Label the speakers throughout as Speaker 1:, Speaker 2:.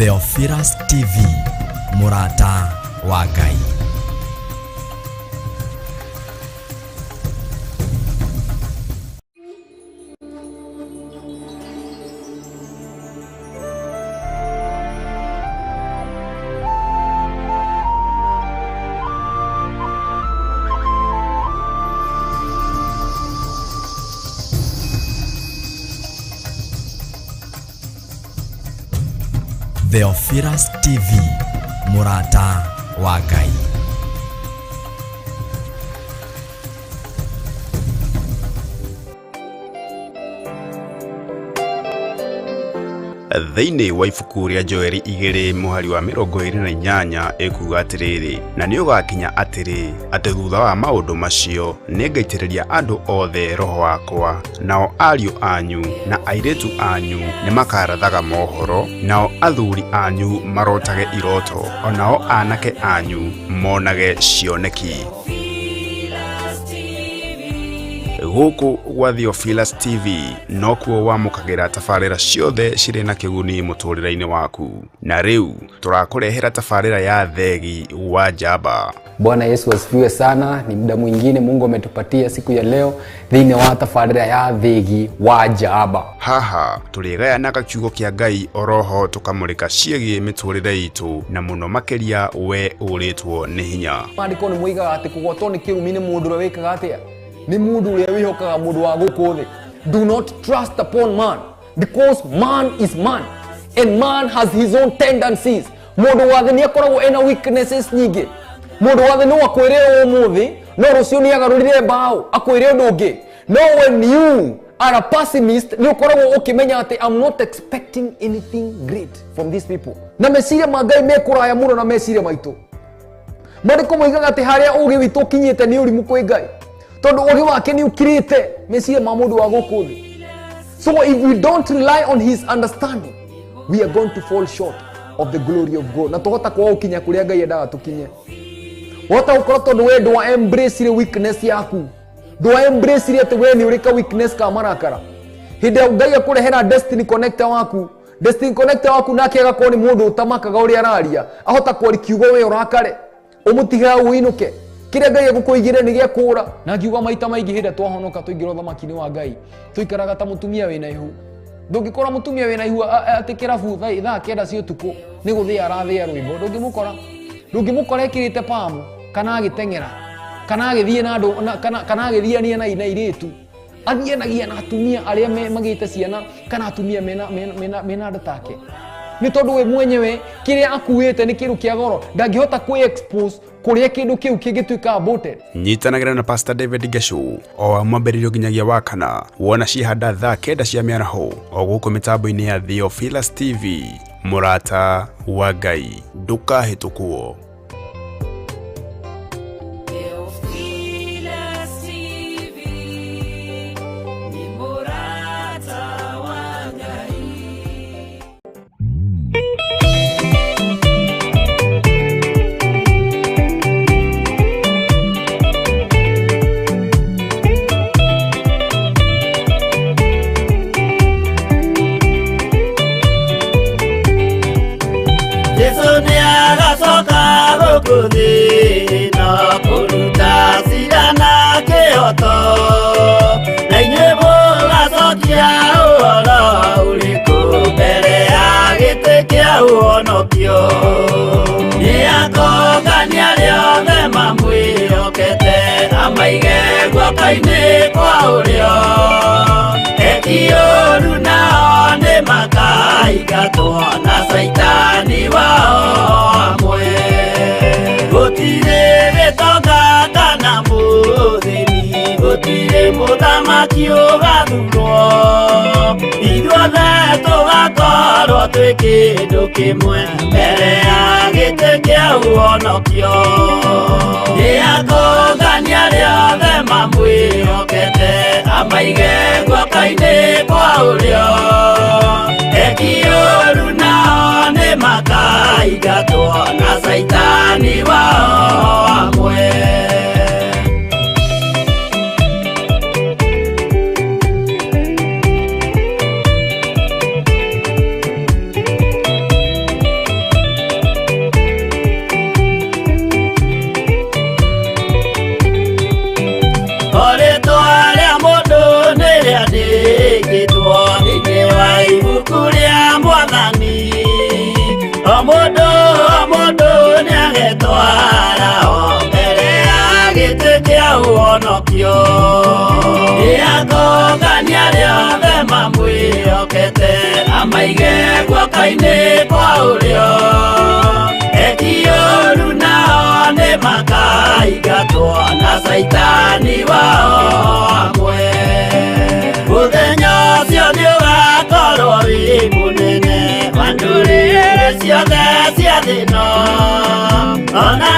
Speaker 1: Theophilus TV, mũrata wa Ngai. Theophilus TV, mũrata wa Ngai.
Speaker 2: Thĩinĩ wa ibuku rĩa Joeli 2 mũhari wa 28 ĩkuga atĩrĩrĩ, na nĩ ũgakinya atĩrĩ, atĩ thutha wa maũndũ macio nĩngaitĩrĩria andũ othe roho wakwa, nao ariũ anyu na airĩtu anyu nĩmakarathaga mohoro, nao athuri anyu marotage iroto, onao anake anyu monage cioneki. Gũkũ gwa Theophilus TV nokuo wamũkagĩra tabarĩra ciothe cirĩ na kĩguni mũtũrĩre-inĩ waku. Na rĩu tũrakũrehera tabarĩra ya Thegi wa Njamba.
Speaker 3: Bwana Yesu asifiwe sana. Ni muda mwingine Mungu ametupatia siku ya leo thĩinĩ wa tabarĩra ya Thegi wa Njamba.
Speaker 2: Haha tũrĩgayanaga kiugo kĩa Ngai oroho tũkamũrĩka ciĩgiĩ mĩtũrĩre itũ na mũno makĩria we ũrĩtwo nĩ hinya.
Speaker 3: Maandĩko nĩ moigaga atĩ kũgwatwo nĩ kĩrumi nĩ mũndũ ũrĩa wĩkaga atĩa? Nĩ mũndũ ũrĩa wĩhokaga mũndũ wa gũkũ thĩ. Do not trust upon man, because man is man and man has his own tendencies. Mũndũ wa thĩ nĩ akoragwo ena weaknesses nyingĩ. Mũndũ wa thĩ no akwĩre ũmũthĩ, no rũciũ nĩ agarũrire mbaũ akwĩre ũndũ ũngĩ. No when you are a pessimist, nĩ ũkoragwo ũkĩmenya atĩ I'm not expecting anything great from these people. Na meciria ma Ngai me kũraya mũno na meciria maitũ. Maandĩko moigaga atĩ harĩa ũũgĩ witũ ũkinyĩte nĩ ũrimũ kwĩ Ngai, tondũ ũũgĩ wake nĩ ũkirĩte meciria ma mũndũ wa gũkũ thĩ. So if we don't rely on his understanding, we are going to fall short of the glory of God. Na tũhota kwaga gũkinya kũrĩa Ngai endaga tũkinye. Wahota gũkorwo tondũ we ndwa embrace weakness yaku, ndwa embrace atĩ we nĩ ũrĩ ka weakness ka marakara. Hĩndĩ ĩrĩa Ngai akũrehera destiny connector waku, destiny connector waku nake agakorwo nĩ mũndũ ũtamakaga ũrĩa araria, ahota kwaria kiugo we ũrakare, ũmũtige ũinũke. Kĩrĩa Ngai egũkũigĩre nĩ gĩa kũũra. Na ngiuga maita maingĩ hĩndĩ ĩrĩa twahonoka twaingĩra ũthamaki-inĩ wa Ngai, tũikaraga ta mũtumia wĩna ihu. Ndũngĩkora mũtumia wĩna ihu atĩ kĩrabu thaa 9 cia ũtukũ nĩ gũthĩa arathĩa rwĩmbo, ndũngĩmũkora. Ndũngĩmũkora ekĩrĩte pamu, kana agĩteng'era, kana agĩthiĩ na andũ, na, kana, kana agĩthiania na airĩtu. Athianagia na atumia arĩa magĩte ciana, kana atumia mena nda take. Nĩ tondũ we mwenyewe kĩrĩa akuĩte nĩ kĩndũ kĩa goro, ndangĩhota kwĩ-expose kũrĩa kĩndũ kĩu kĩngĩtuĩka aborted.
Speaker 2: Nyitanagĩra na Pastor David Geshu o wa mwambĩrĩrio nginyagia wa kana, wona ciehanda thaa 9 cia mĩaraho o gũkũ mĩtambo-inĩ ya Theophilus TV, mũrata wa Ngai, ndũkahĩtũkwo.
Speaker 4: Amaige guoko-inĩ kwa ũrĩo. Eki ũru nao nĩ makaingatwo na caitani wao hamwe. Mũthenya ũcio nĩ ũgakorwo wĩ mũnene wa ndũrĩrĩ ciothe cia thĩ ĩno. Ona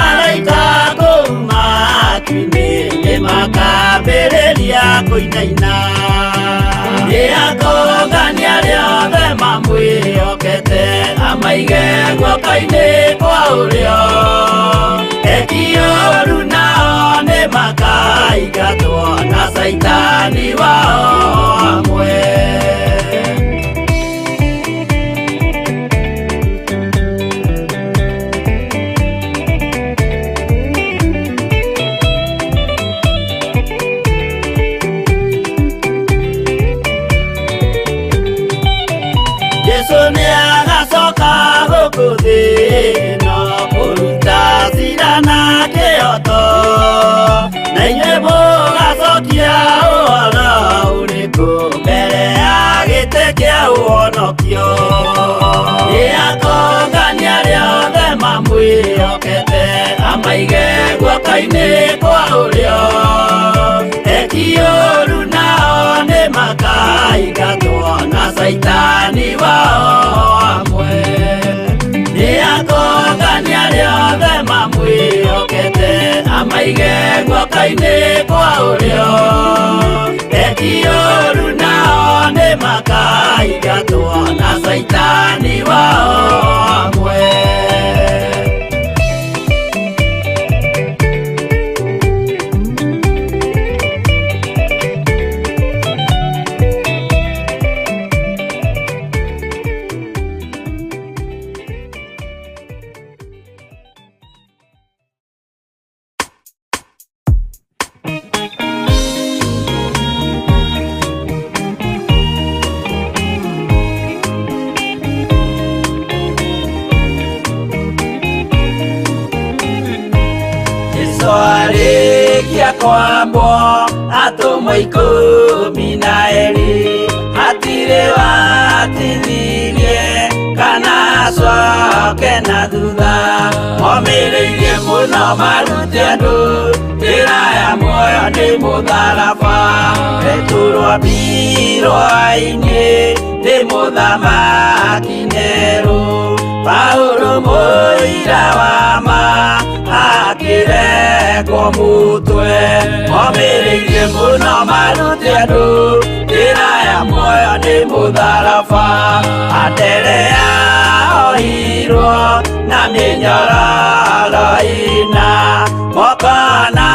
Speaker 4: araika kũu matu-inĩ nĩ makambĩrĩria kũinaina. Nĩ akongania arĩa othe mamwĩhokete amaige guoko-inĩ kwa ũrĩo. Eki ũru nao nĩ makaingatwo na caitani wao hamwe. Jesu nĩ agacoka gũkũ thĩ ĩno kũruta cira na kĩhooto. Na inyuĩ mũgacokia ũhoro ũrĩkũ mbere ya gĩtĩ kĩa ũhonokio. Nĩ akongania arĩa othe mamwĩhokete amaige guoko-inĩ kwa ũrĩo. Eki ũru nao nĩ makaingatwo na caitani wao hamwe. Nĩ akongania arĩa othe mamwĩhokete amaige guoko-inĩ kwa ũrĩo. Eki ũru nao nĩ makaingatwo na caitani wao hamwe. Jesu arĩkia kwambwo atũmwo 12 hatirĩ watithirie kana acoke na thutha. Momĩrĩirie mũno marute andũ njĩra ya muoyo nĩ mũtharaba. Petero ambirwo ainĩ nĩ mũthamaki Nero. Paulo mũira wa ma akĩrekwo mũtwe. Momĩrĩirie mũno marute andũ njĩra ya muoyo nĩ mũtharaba. Anderea ohirwo na mĩnyororo ĩna moko na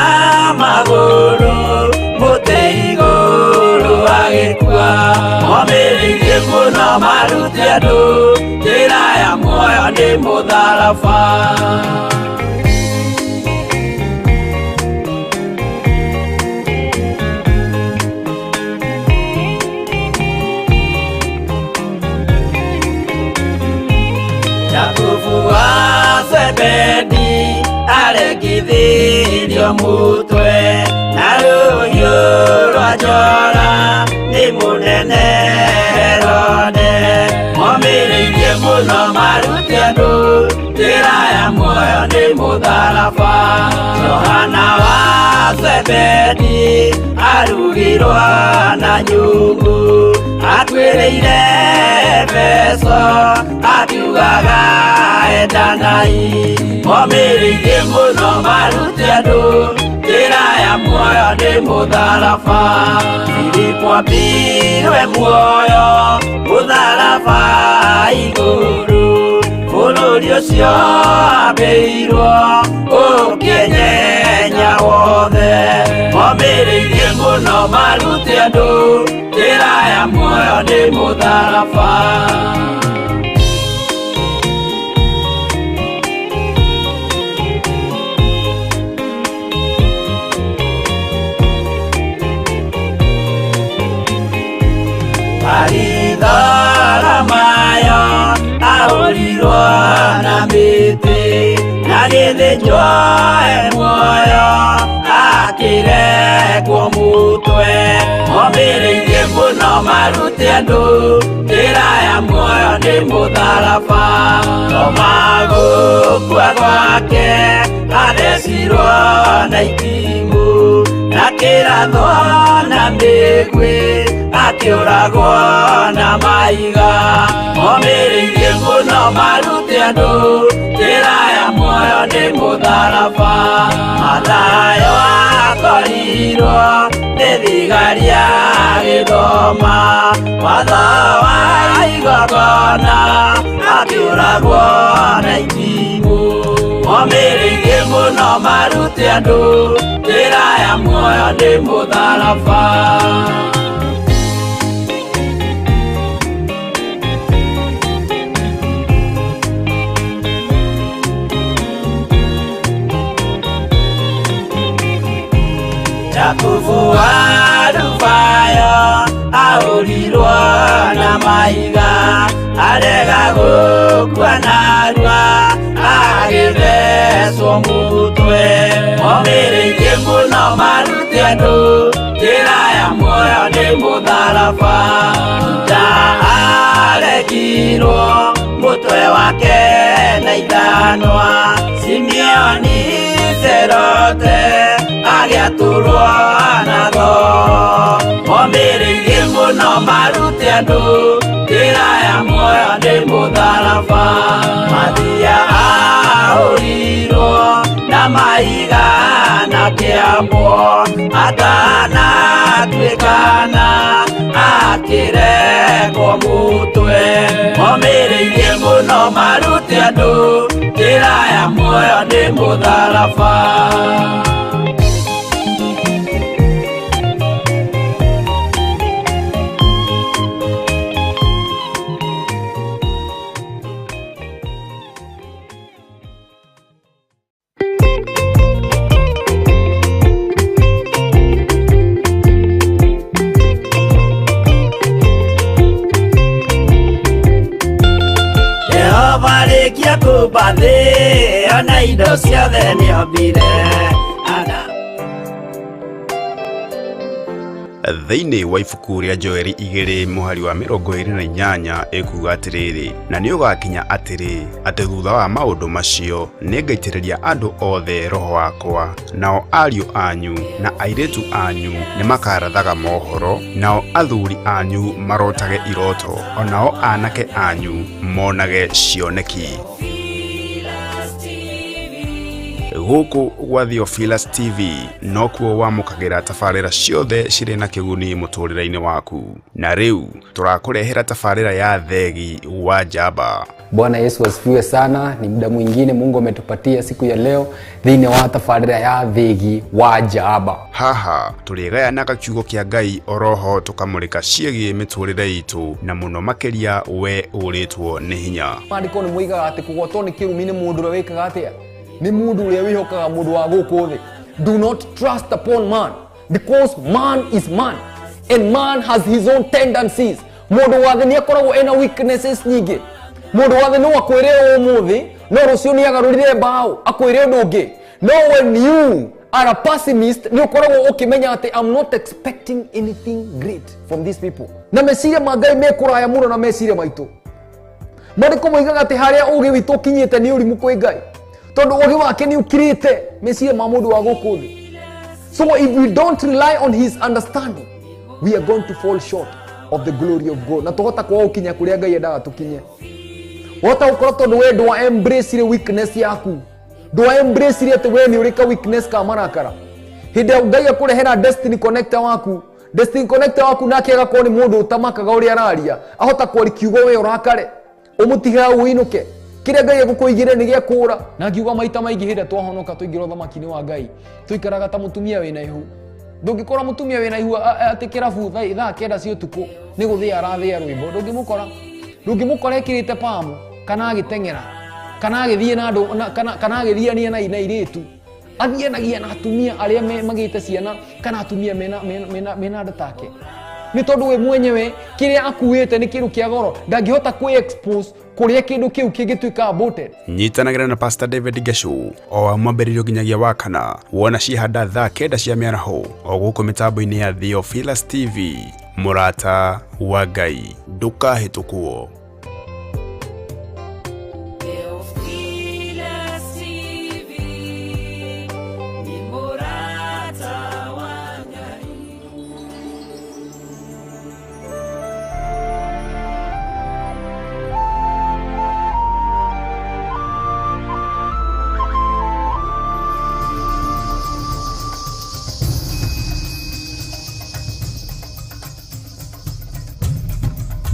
Speaker 4: magũrũ mũtĩ igũrũ agĩkua. Momĩrĩirie mũno marute andũ njĩra ya muoyo nĩ mũtharaba. Jakubu wa Zebedi aregithirio mutwe na rũhiũ rwa njora nĩ mũnene Herode. Momĩrĩirie mũno marute andũ njĩra ya muoyo nĩ mũtharaba. Johana wa Zebedi arugirwo na nyungu akuĩrĩire Efeso akiugaga endanai. Momĩrĩirie mũno marute andũ njĩra ya muoyo nĩ mũtharaba. Filipo ambirwe muoyo mũtharaba igũrũ. Bũrũri ũcio ambĩirwo ũkĩnyenya wothe. Momĩrĩirie mũno marute andũ njĩra ya muoyo nĩ mũtharaba. Baritholomayo ahũrirwo na mĩtĩ na gĩthĩnjwo e muoyo akĩrekwo mũtwe. Momĩrĩirie mũno. marute andũ njĩra ya muoyo nĩ mũtharaba. Toma gũkua gwake athecirwo na itimũ, na kĩrathwo na mĩguĩ, akĩũragwo na mahiga. Momĩrĩirie mũno marute andũ njĩra ya muoyo nĩ mũtharaba. Mathayo akorirwo nĩ thigari agĩthoma watho wa igongona, akĩũragwo na itimũ. Momĩrĩirie mũno marute andũ njĩra ya muoyo nĩ mũtharaba. Jakubu wa Alufayo ahũrirwo na mahiga, arega gũkua narua agĩthecwo mũtwe. Momĩrĩirie mũno marute andũ njĩra ya muoyo nĩ mũtharaba. Juda aregirwo mũtwe wake na ithanwa, Simeoni Cerote agĩatũrwo na thoo. Momĩrĩirie mũno marute andũ njĩra ya muoyo nĩ mũtharaba. Mathia ahũrirwo na mahiga na kĩambwo, atanatuĩkana akĩrekwo mũtwe. Momĩrĩirie mũno marute andũ njĩra ya muoyo nĩ mũtharaba. Jehova kũmba thĩ ona indo ciothe nĩombire.
Speaker 2: Thĩinĩ wa ibuku rĩa Joeli 2 mũhari wa 28 ĩkuuga atĩrĩrĩ, na nĩũgakinya atĩrĩ, atĩ thutha wa maũndũ macio nĩngaitĩrĩria andũ othe roho wakwa, nao ariũ anyu na airĩtu anyu nĩmakarathaga mohoro, nao athuri anyu marotage iroto, onao anake anyu monage cioneki. Gũkũ gwa Theophilus TV nokuo wamũkagĩra tabarĩra ciothe cirĩ na kĩguni mũtũrĩre-inĩ waku. Na rĩu tũrakũrehera tabarĩra ya Thegi wa Njamba.
Speaker 3: Bwana Yesu asifiwe sana. Ni muda mwingine Mungu ametupatia siku ya leo thĩinĩ wa tabarĩra ya Thegi wa Njamba.
Speaker 2: Haha tũrĩgayanaga kiugo kĩa Ngai oroho tũkamũrĩka ciĩgiĩ mĩtũrĩre itũ na mũno makĩria we ũrĩtwo nĩ hinya.
Speaker 3: Maandĩko nĩ moigaga atĩ kũgwatwo nĩ kĩrumi nĩ mũndũ ũrĩa wĩkaga atĩa? Nĩ mũndũ ũrĩa wĩhokaga mũndũ wa gũkũ thĩ. Do not trust upon man, because man is man and man has his own tendencies. Mũndũ wa thĩ nĩakoragwo ena weaknesses nyingĩ. Mũndũ wa thĩ no akwĩre ũmũthĩ, no rũciũ nĩagarũrire mbaũ akwĩre ũndũ ũngĩ. No when you are a pessimist, nĩ ũkoragwo ũkĩmenya atĩ I'm not expecting anything great from these people. Na meciria ma Ngai me kũraya mũno na meciria maitũ. Maandĩko moigaga atĩ harĩa ũũgĩ witũ ũkinyĩte nĩ ũrimũ kwĩ Ngai, tondũ ũũgĩ wake nĩ ũkirĩte meciria ma mũndũ wa gũkũ thĩ. So if we don't rely on his understanding, we are going to fall short of the glory of God. Na tũhota kwaga gũkinya kũrĩa Ngai endaga tũkinye. Wahota gũkorwo tondũ we ndwa embrace weakness yaku, ndwa embrace atĩ we nĩ ũrĩ ka weakness ka marakara. Hĩndĩ ĩrĩa Ngai akũrehera destiny connector waku, destiny connector waku nake agakorwo nĩ mũndũ ũtamakaga ũrĩa araria, ahota kwaria kiugo we ũrakare, ũmũtige hau ũinũke. Kĩrĩa Ngai egũkũigĩre nĩ gĩa kũũra. Na ngiuga maita maingĩ hĩndĩ ĩrĩa twahonoka twaingĩra ũthamaki-inĩ wa Ngai, tũikaraga ta mũtumia wĩna ihu. Ndũngĩkora mũtumia wĩna ihu atĩ kĩrabu thaa 9 cia ũtukũ nĩ gũthĩa arathĩa rwĩmbo. Ndũngĩmũkora. Ndũngĩmũkora ekĩrĩte pamu, kana agĩteng'era, kana agĩthiĩ na andũ, kana agĩthiania na airĩtu. Athianagia na atumia arĩa magĩte ciana, kana atumia mena nda take. Nĩ tondũ we mwenyewe kĩrĩa akuĩte nĩ kĩndũ kĩa goro, ndangĩhota kwĩ expose kũrĩa kĩndũ kĩu kĩngĩtuĩka aborted.
Speaker 2: Nyitanagĩra na Pastor David Geshu o wa mwambĩrĩrio nginyagia wa kana wona cihanda thaa 9 cia mĩaraho o gũkũ mĩtambo-inĩ ya Theophilus TV. Mũrata wa Ngai, ndũkahĩtũkwo.
Speaker 4: Theophilus TV, ni mũrata wa Ngai.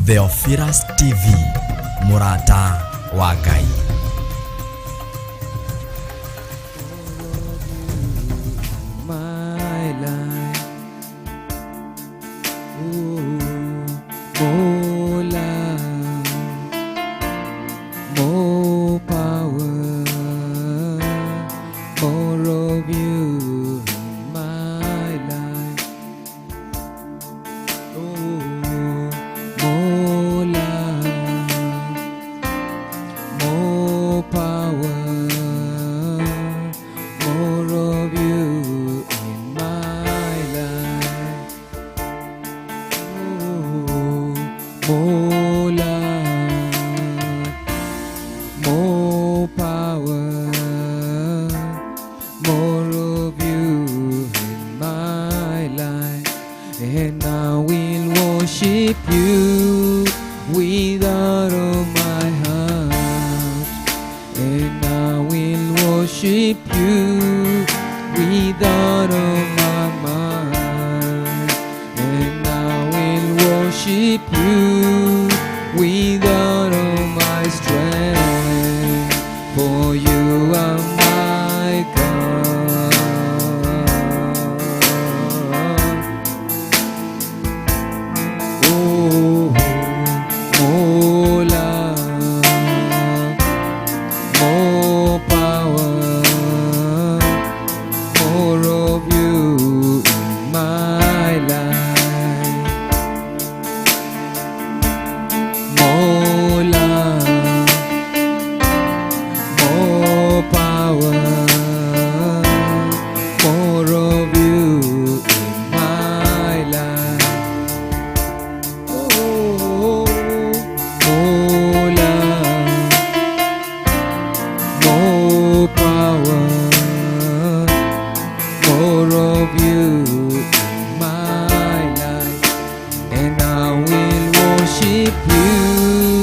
Speaker 1: Theophilus TV, mũrata wa Ngai.
Speaker 5: My life. Ooh, more love, more power, more of you in my life. Ooh, more love, more power, more of you in my life. Oh, more love, more power, more of you in my life. And I will worship you with all of my heart. And I will worship you with all of my mind. And I will worship you with all of my strength. For you are my God. Oh, more love, more power, more of you in my life. More love, more power, more of you in my life. Oh, more love, more power, more of you in my life. And I will worship you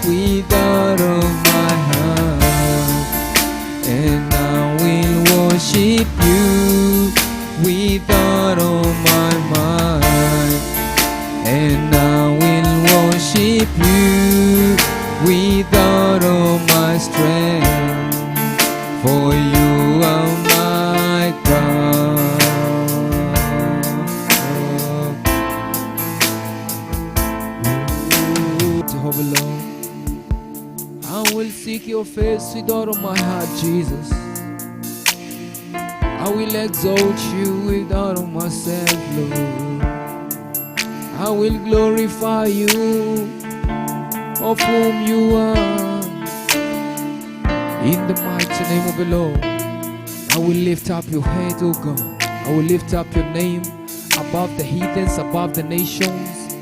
Speaker 5: with all of my heart. And I will worship you with all of my mind. And I will worship you with all of my strength. For you are my God. Jehovah Lord, I will seek your face with all of my heart, Jesus. I will exalt you with all of myself, Lord. I will glorify you of whom you are. In the mighty name of the Lord, I will lift up your head, O God. I will lift up your name above the heathens, above the nations,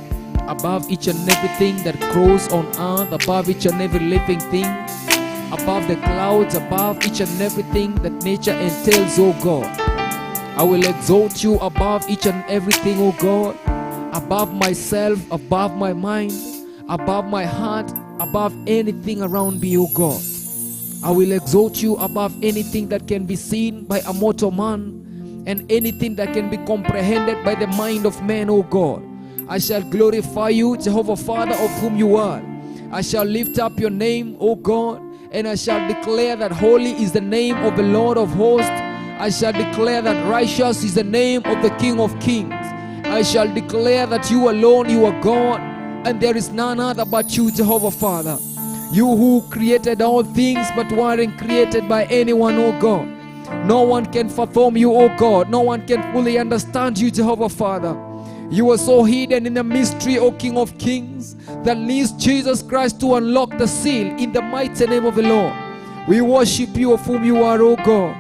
Speaker 5: above each and everything that grows on earth, above each and every living thing, above the clouds, above each and everything that nature entails, O God. I will exalt you above each and everything, O God, above myself, above my mind, above my heart, above anything around me, O God. I will exalt you above anything that can be seen by a mortal man and anything that can be comprehended by the mind of man, O God. I shall glorify you, Jehovah Father, of whom you are. I shall lift up your name, O God, and I shall declare that holy is the name of the Lord of hosts. I shall declare that righteous is the name of the King of kings. I shall declare that you alone, you are God, and there is none other but you, Jehovah Father. You who created all things but weren't created by anyone, O God. No one can fathom you, O God. No one can fully understand you, Jehovah Father. You are so hidden in the mystery, O King of Kings, that leads Jesus Christ to unlock the seal in the mighty name of the Lord. We worship you of whom you are, O God.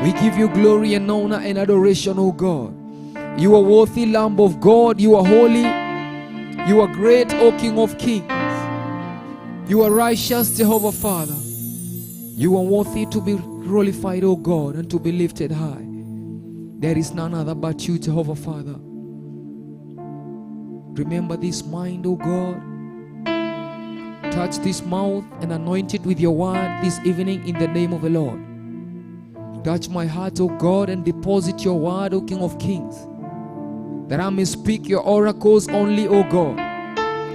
Speaker 5: We give you glory and honor and adoration, O God. You are worthy, Lamb of God. You are holy. You are great, O King of Kings. You are righteous, Jehovah Father. You are worthy to be glorified, O God, and to be lifted high. There is none other but you, Jehovah Father. Remember this mind, O God. Touch this mouth and anoint it with your word this evening in the name of the Lord. Touch my heart, O God, and deposit your word, O King of Kings, that I may speak your oracles only, O God,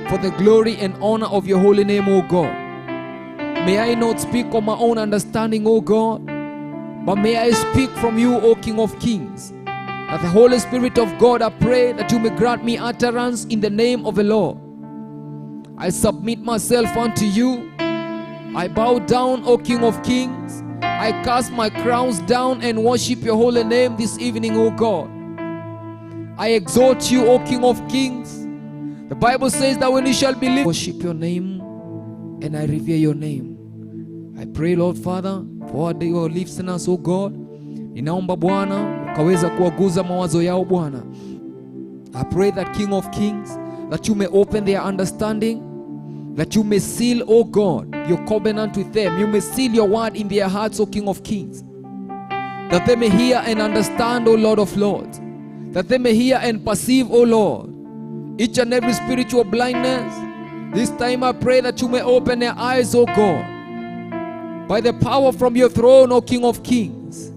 Speaker 5: for the glory and honor of your holy name, O God. May I not speak of my own understanding, O God, but may I speak from you, O King of Kings. That the Holy Spirit of God, I pray that you may grant me utterance in the name of the Lord. I submit myself unto you. I bow down, O King of Kings. I cast my crowns down and worship your holy name this evening, O God. I exalt you, O King of Kings. The Bible says that when you shall believe, worship your name and I revere your name. I pray, Lord Father, for your listeners, O God. Ninaomba Bwana ukaweza kuwaguza mawazo yao Bwana. I pray that, King of Kings, that you may open their understanding, that you may seal, O God, your covenant with them. You may seal your word in their hearts, O King of Kings, that they may hear and understand, O Lord of Lords, that they may hear and perceive, O Lord, each and every spiritual blindness. This time I pray that you may open their eyes, O God, by the power from your throne, O King of Kings.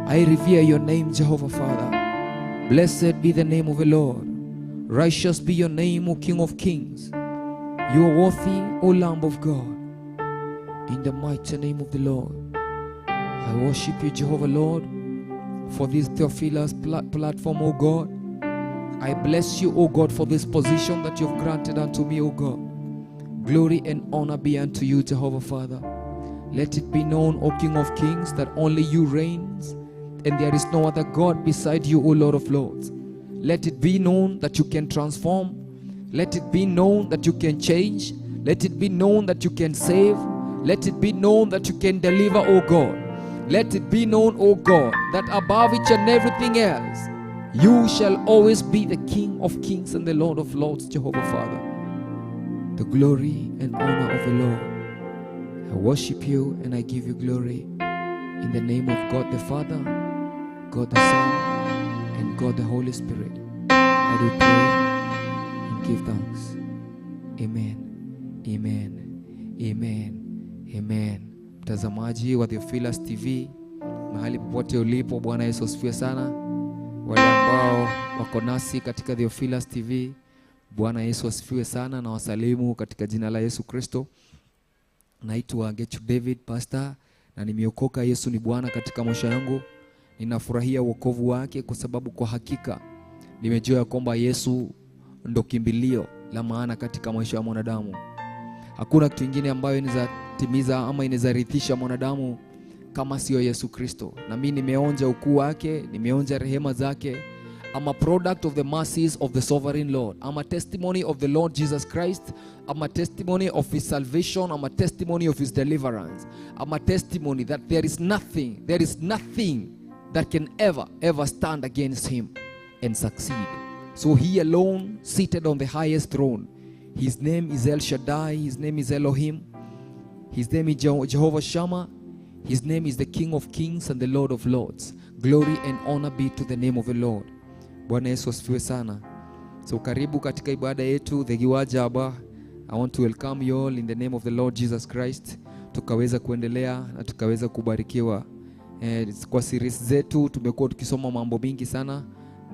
Speaker 5: I revere your name, Jehovah Father. Blessed be the name of the Lord. Righteous be your name, O King of Kings. You are worthy, O Lamb of God. In the mighty name of the Lord, I worship you, Jehovah Lord, for this Theophilus platform, O God. I bless you, O God, for this position that you've granted unto me, O God. Glory and honor be unto you, Jehovah Father. Let it be known, O King of Kings, that only you reigns, and there is no other God beside you, O Lord of Lords. Let it be known that you can transform. Let it be known that you can change. Let it be known that you can save. Let it be known that you can deliver, O God. Let it be known, O God, that above each and everything else, you shall always be the King of Kings and the Lord of Lords, Jehovah Father. The glory and honor of the Lord. I worship you and I give you glory in the name of God the Father, God the Son, and God the Holy Spirit. I do pray and give thanks. Amen. Amen. Amen. Amen. Mtazamaji wa Theophilus TV, mahali popote ulipo, Bwana Yesu asifiwe sana. Wale ambao wako nasi katika Theophilus TV, Bwana Yesu asifiwe sana, na wasalimu katika jina la Yesu Kristo. Naitwa Gechu David, pastor, na nimeokoka. Yesu ni Bwana katika maisha yangu. Ninafurahia wokovu wake kwa sababu kwa hakika nimejua ya kwamba Yesu ndo kimbilio la maana katika maisha ya mwanadamu. Hakuna kitu kingine ambayo inaweza timiza ama inaweza rithisha mwanadamu kama sio Yesu Kristo. Na mimi nimeonja ukuu wake, nimeonja rehema zake. I'm a product of the mercies of the sovereign Lord. I'm a testimony of the Lord Jesus Christ. I'm a testimony of his salvation. I'm a testimony of his deliverance. I'm a testimony that there is nothing that can ever, ever stand against him and succeed. So he alone seated on the highest throne. His name is El Shaddai. His name is Elohim. His name is Jehovah Shammah. His name is the King of Kings and the Lord of Lords. Glory and honor be to the name of the Lord. Bwana Yesu asifiwe sana. So karibu katika ibada yetu The Giwajaba. I want to welcome you all in the name of the Lord Jesus Christ. Tukaweza kuendelea na tukaweza kubarikiwa. Kwa series zetu tumekuwa tukisoma mambo mingi sana,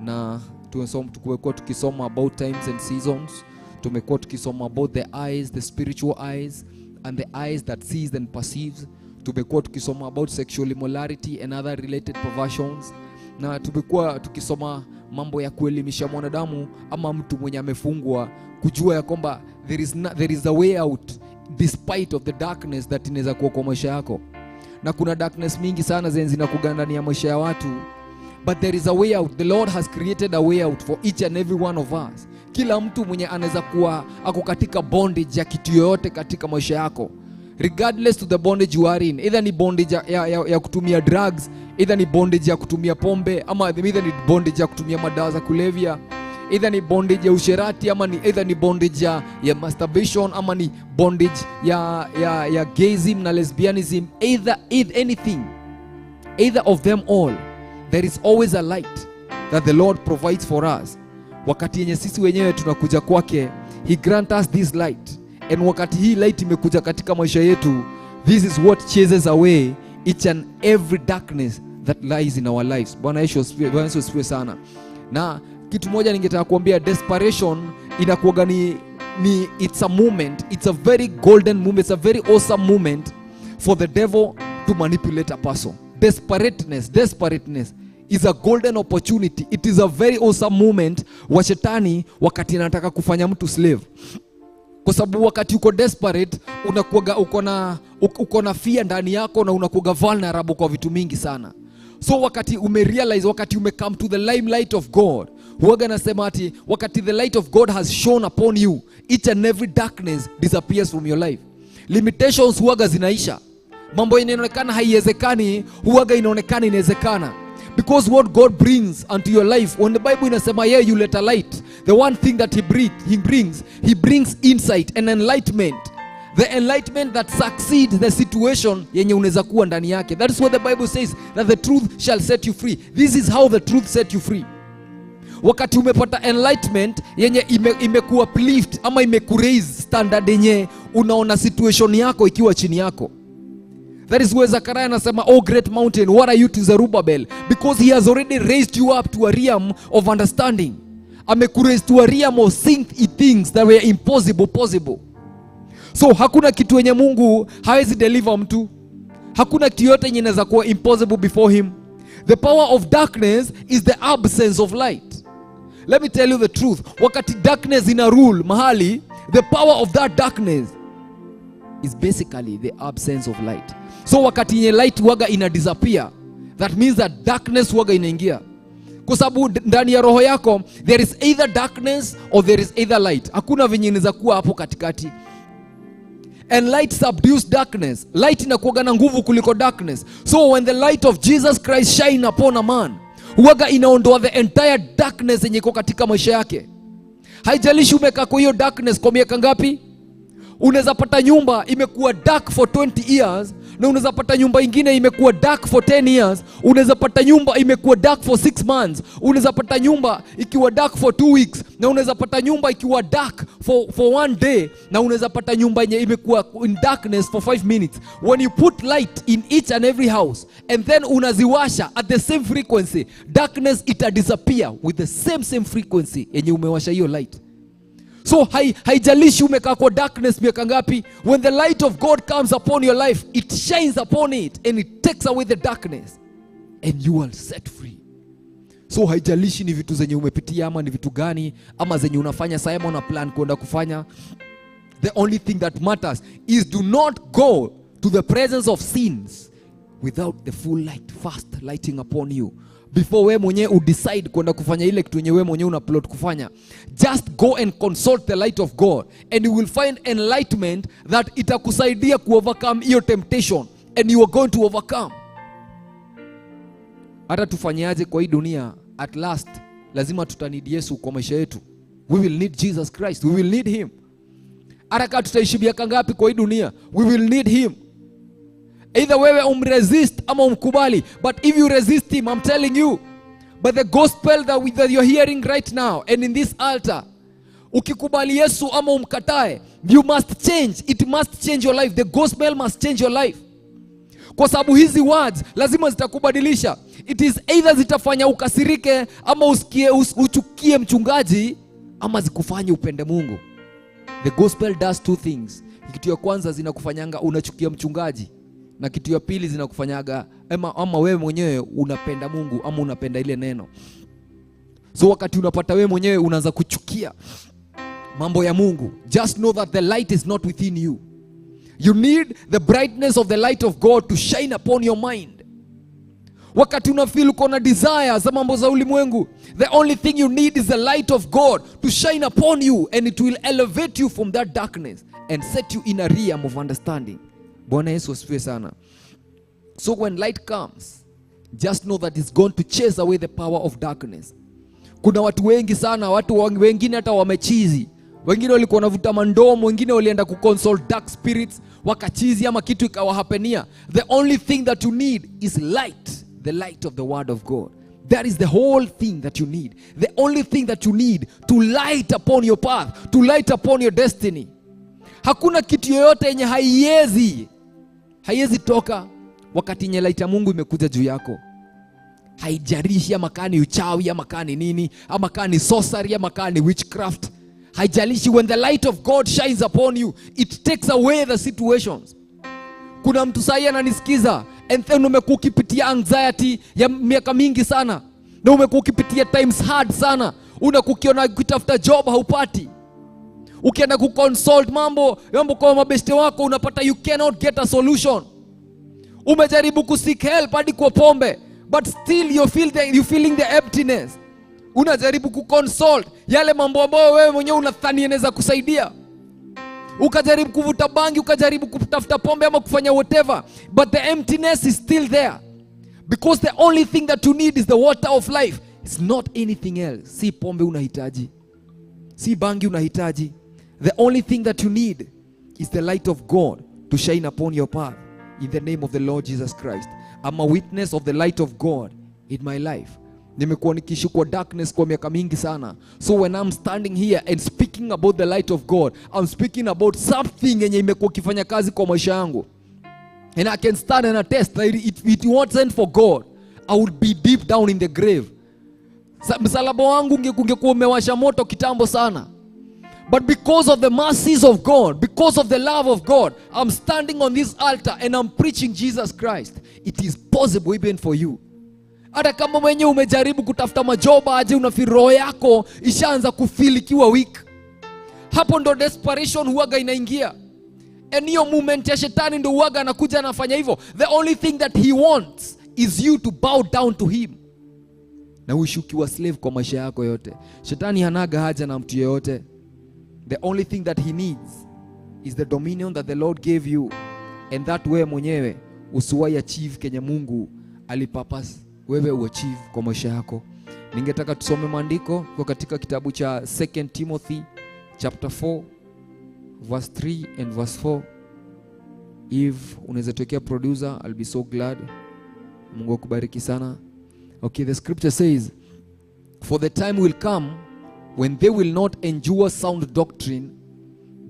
Speaker 5: na tumekuwa tukisoma about times and seasons. Tumekuwa tukisoma about the eyes, the spiritual eyes and the eyes that sees and perceives. Tumekuwa tukisoma about sexual immorality and other related perversions. Na tumekuwa tukisoma mambo ya kuelimisha mwanadamu ama mtu mwenye amefungwa kujua ya kwamba there is a way out despite of the darkness that inaweza kuwa kwa maisha yako. Na kuna darkness mingi sana zenye zinakuganda ndani ya maisha ya watu, But there is a way out. The Lord has created a way out for each and every one of us. Kila mtu mwenye anaweza kuwa ako katika bondage ya kitu yoyote katika maisha yako, regardless to the bondage you are in, either ni bondage ya kutumia drugs, either ni bondage ya kutumia pombe, ama either ni bondage ya kutumia madawa za kulevya, either ni bondage ya usherati, ama ni either ni bondage ya masturbation, ama ni bondage ya gayism na lesbianism, either anything, either of them all, there is always a light that the Lord provides for us. Wakati yenye sisi wenyewe tunakuja kwake, he grant us this light. And wakati hii light imekuja katika maisha yetu, this is what chases away each and every darkness that lies in our lives. Bwana Yesu asifiwe, Bwana Yesu asifiwe sana. Na kitu moja ningetaka kuambia, desperation inakuwaga ni it's a moment, it's a very golden moment, it's a very awesome moment for the devil to manipulate a person. Desperateness is a golden opportunity. It is a very awesome moment wa shetani wakati anataka kufanya mtu slave. Kwa sababu wakati uko desperate, unakuwaga uko na fear ndani yako na unakuwaga vulnerable kwa vitu mingi sana. So wakati umerealize, wakati ume come to the limelight of God, huwaga nasema ati wakati the light of God has shone upon you, each and every darkness disappears from your life. Limitations huwaga zinaisha. Mambo inaonekana haiwezekani, huwaga inaonekana inawezekana. Because what God brings unto your life, when the Bible inasema yeye you let a light, the one thing that he brings insight and enlightenment. The enlightenment that succeeds the situation yenye unaweza kuwa ndani yake. That is what the Bible says, that the truth shall set you free. This is how the truth set you free. Wakati umepata enlightenment yenye imekuwa uplift ama imekuraise standard yenye unaona situation yako ikiwa chini yako. That is where Zechariah anasema, "Oh great mountain, what are you to Zerubbabel?" Because he has already raised you up to a realm of understanding. Amekuraise to a realm of seeing things that were impossible possible. So hakuna kitu yenye Mungu hawezi deliver mtu. Hakuna kitu yote yenye inaweza kuwa impossible before him. The power of darkness is the absence of light. Let me tell you the truth. Wakati darkness ina rule mahali, the power of that darkness is basically the absence of light. So wakati yenye light waga ina disappear, that means that darkness waga inaingia. Kwa sababu ndani ya roho yako there is either darkness or there is either light. Hakuna venye inaweza kuwa hapo katikati. And light subdues darkness. Light inakuwaga na nguvu kuliko darkness. So when the light of Jesus Christ shine upon a man, huwaga inaondoa the entire darkness yenye iko katika maisha yake. Haijalishi umekaa kwa hiyo darkness kwa miaka ngapi. Unaweza pata nyumba imekuwa dark for 20 years, na unaweza pata nyumba ingine imekuwa dark for 10 years. Unaweza pata nyumba imekuwa dark for 6 months. Unaweza pata nyumba ikiwa dark for 2 weeks, na unaweza pata nyumba ikiwa dark for one day, na unaweza pata nyumba yenye imekuwa in darkness for 5 minutes. When you put light in each and every house and then unaziwasha at the same frequency, darkness ita disappear with the same frequency yenye umewasha hiyo light. So haijalishi umekaa kwa darkness miaka ngapi, when the light of God comes upon your life, it shines upon it and it takes away the darkness and you are set free. So haijalishi ni vitu zenye umepitia ama ni vitu gani ama zenye unafanya sasa ama una plan kwenda kufanya, the only thing that matters is do not go to the presence of sins without the full light first lighting upon you. Before we mwenyewe udecide kwenda kufanya ile kitu yenye we mwenyewe una plot kufanya, just go and consult the light of God and you will find enlightenment that itakusaidia kuovercome hiyo temptation, and you are going to overcome. Hata tufanyaje kwa hii dunia, at last lazima tutaneed Yesu kwa maisha yetu. We will need Jesus Christ. We will need him. Hata kama tutaishi miaka ngapi kwa hii dunia, we will need him. Either wewe umresist ama umkubali, but if you resist him, I'm telling you, but the gospel that you're hearing right now and in this altar, ukikubali Yesu ama umkatae, you must change. It must change your life. The gospel must change your life, kwa sababu hizi words lazima zitakubadilisha. It is either zitafanya ukasirike ama usikie uchukie mchungaji ama zikufanye upende Mungu. The gospel does two things. Kitu ya kwanza, zinakufanyanga unachukia mchungaji, na kitu ya pili, zinakufanyaga ama wewe mwenyewe unapenda Mungu ama unapenda ile neno. So wakati unapata wewe mwenyewe unaanza kuchukia mambo ya Mungu, just know that the light is not within you. You need the brightness of the light of God to shine upon your mind. Wakati una feel uko na desire za mambo za ulimwengu, the only thing you need is the light of God to shine upon you, and it will elevate you from that darkness and set you in a realm of understanding. Bwana Yesu asifiwe sana. So when light comes, just know that it's going to chase away the power of darkness. Kuna watu wengi sana, watu wengine hata wamechizi, wengine walikuwa wanavuta mandomo, wengine walienda kuconsult dark spirits, wakachizi ama kitu ikawahappenia. The only thing that you need is light, the light of the word of God. That is the whole thing that you need, the only thing that you need to light upon your path, to light upon your destiny. Hakuna kitu yoyote yenye haiwezi toka wakati yenye light ya Mungu imekuja juu yako. Haijalishi ama kaa ni uchawi, ama kaa ni nini, ama kaa ni sorcery, ama kaa ni witchcraft, haijalishi. When the light of God shines upon you, it takes away the situations. Kuna mtu sahii ananisikiza and then umekuwa ukipitia anxiety ya miaka mingi sana, na umekuwa ukipitia times hard sana. Unakukiona ukitafuta job haupati, ukienda kuconsult mambo kwa mabeshte wako, unapata you cannot get a solution. Umejaribu kuseek help hadi kwa pombe, but still you feeling the emptiness. Unajaribu kuconsult yale mambo ambayo wewe mwenyewe unadhani yanaweza kusaidia, ukajaribu kuvuta bangi, ukajaribu kutafuta pombe ama kufanya whatever, but the emptiness is still there, because the only thing that you need is the water of life. It's not anything else. Si pombe unahitaji, si bangi unahitaji. The only thing that you need is the light of God to shine upon your path, in the name of the Lord Jesus Christ. I'm a witness of the light of God in my life. Nimekuwa nikiishi kwa darkness kwa miaka mingi sana. So when I'm standing here and speaking about the light of God, I'm speaking about something yenye imekuwa ikifanya kazi kwa maisha yangu, and I can stand and attest that if it wasn't for God, I would be deep down in the grave. Msalaba wangu ungekuwa umewasha moto kitambo sana. But because of the mercies of God, because of the love of God, I'm standing on this altar and I'm preaching Jesus Christ. It is possible even for you. Hata kama mwenyewe umejaribu kutafuta majob aje, unafeel roho yako ishaanza kufeel ikiwa weak. Hapo ndo desperation huwaga inaingia. And hiyo moment ya shetani ndo huwaga anakuja anafanya hivyo. The only thing that he wants is you to bow down to him. Na uishi ukiwa slave kwa maisha yako yote. Shetani hanaga haja na mtu yeyote. The only thing that he needs is the dominion that the Lord gave you, and that wewe mwenyewe usiwahi achieve kenye Mungu alipurpose wewe uachieve kwa maisha yako. Ningetaka tusome maandiko kwa katika kitabu cha 2 Timothy chapter 4 verse 3 and verse 4. If unaweza tuwekea, producer, I'll be so glad. Mungu akubariki sana. Okay, the scripture says, "For the time will come when they will not endure sound doctrine,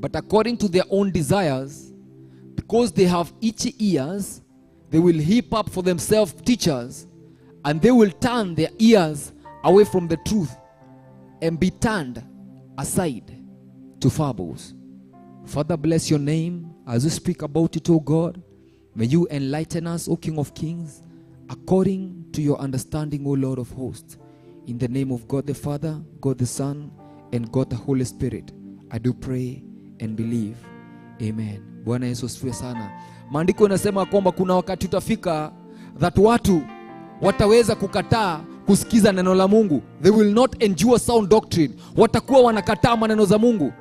Speaker 5: but according to their own desires, because they have itchy ears, they will heap up for themselves teachers, and they will turn their ears away from the truth and be turned aside to fables." Father, bless your name as we speak about it, O God. May you enlighten us, O King of Kings, according to your understanding, O Lord of hosts. In the name of God the Father, God the Son, and God the Holy Spirit, I do pray and believe. Amen. Bwana Yesu asifiwe sana. Maandiko yanasema kwamba kuna wakati utafika that watu wataweza kukataa kusikiza neno la Mungu. They will not endure sound doctrine. Watakuwa wanakataa maneno za Mungu.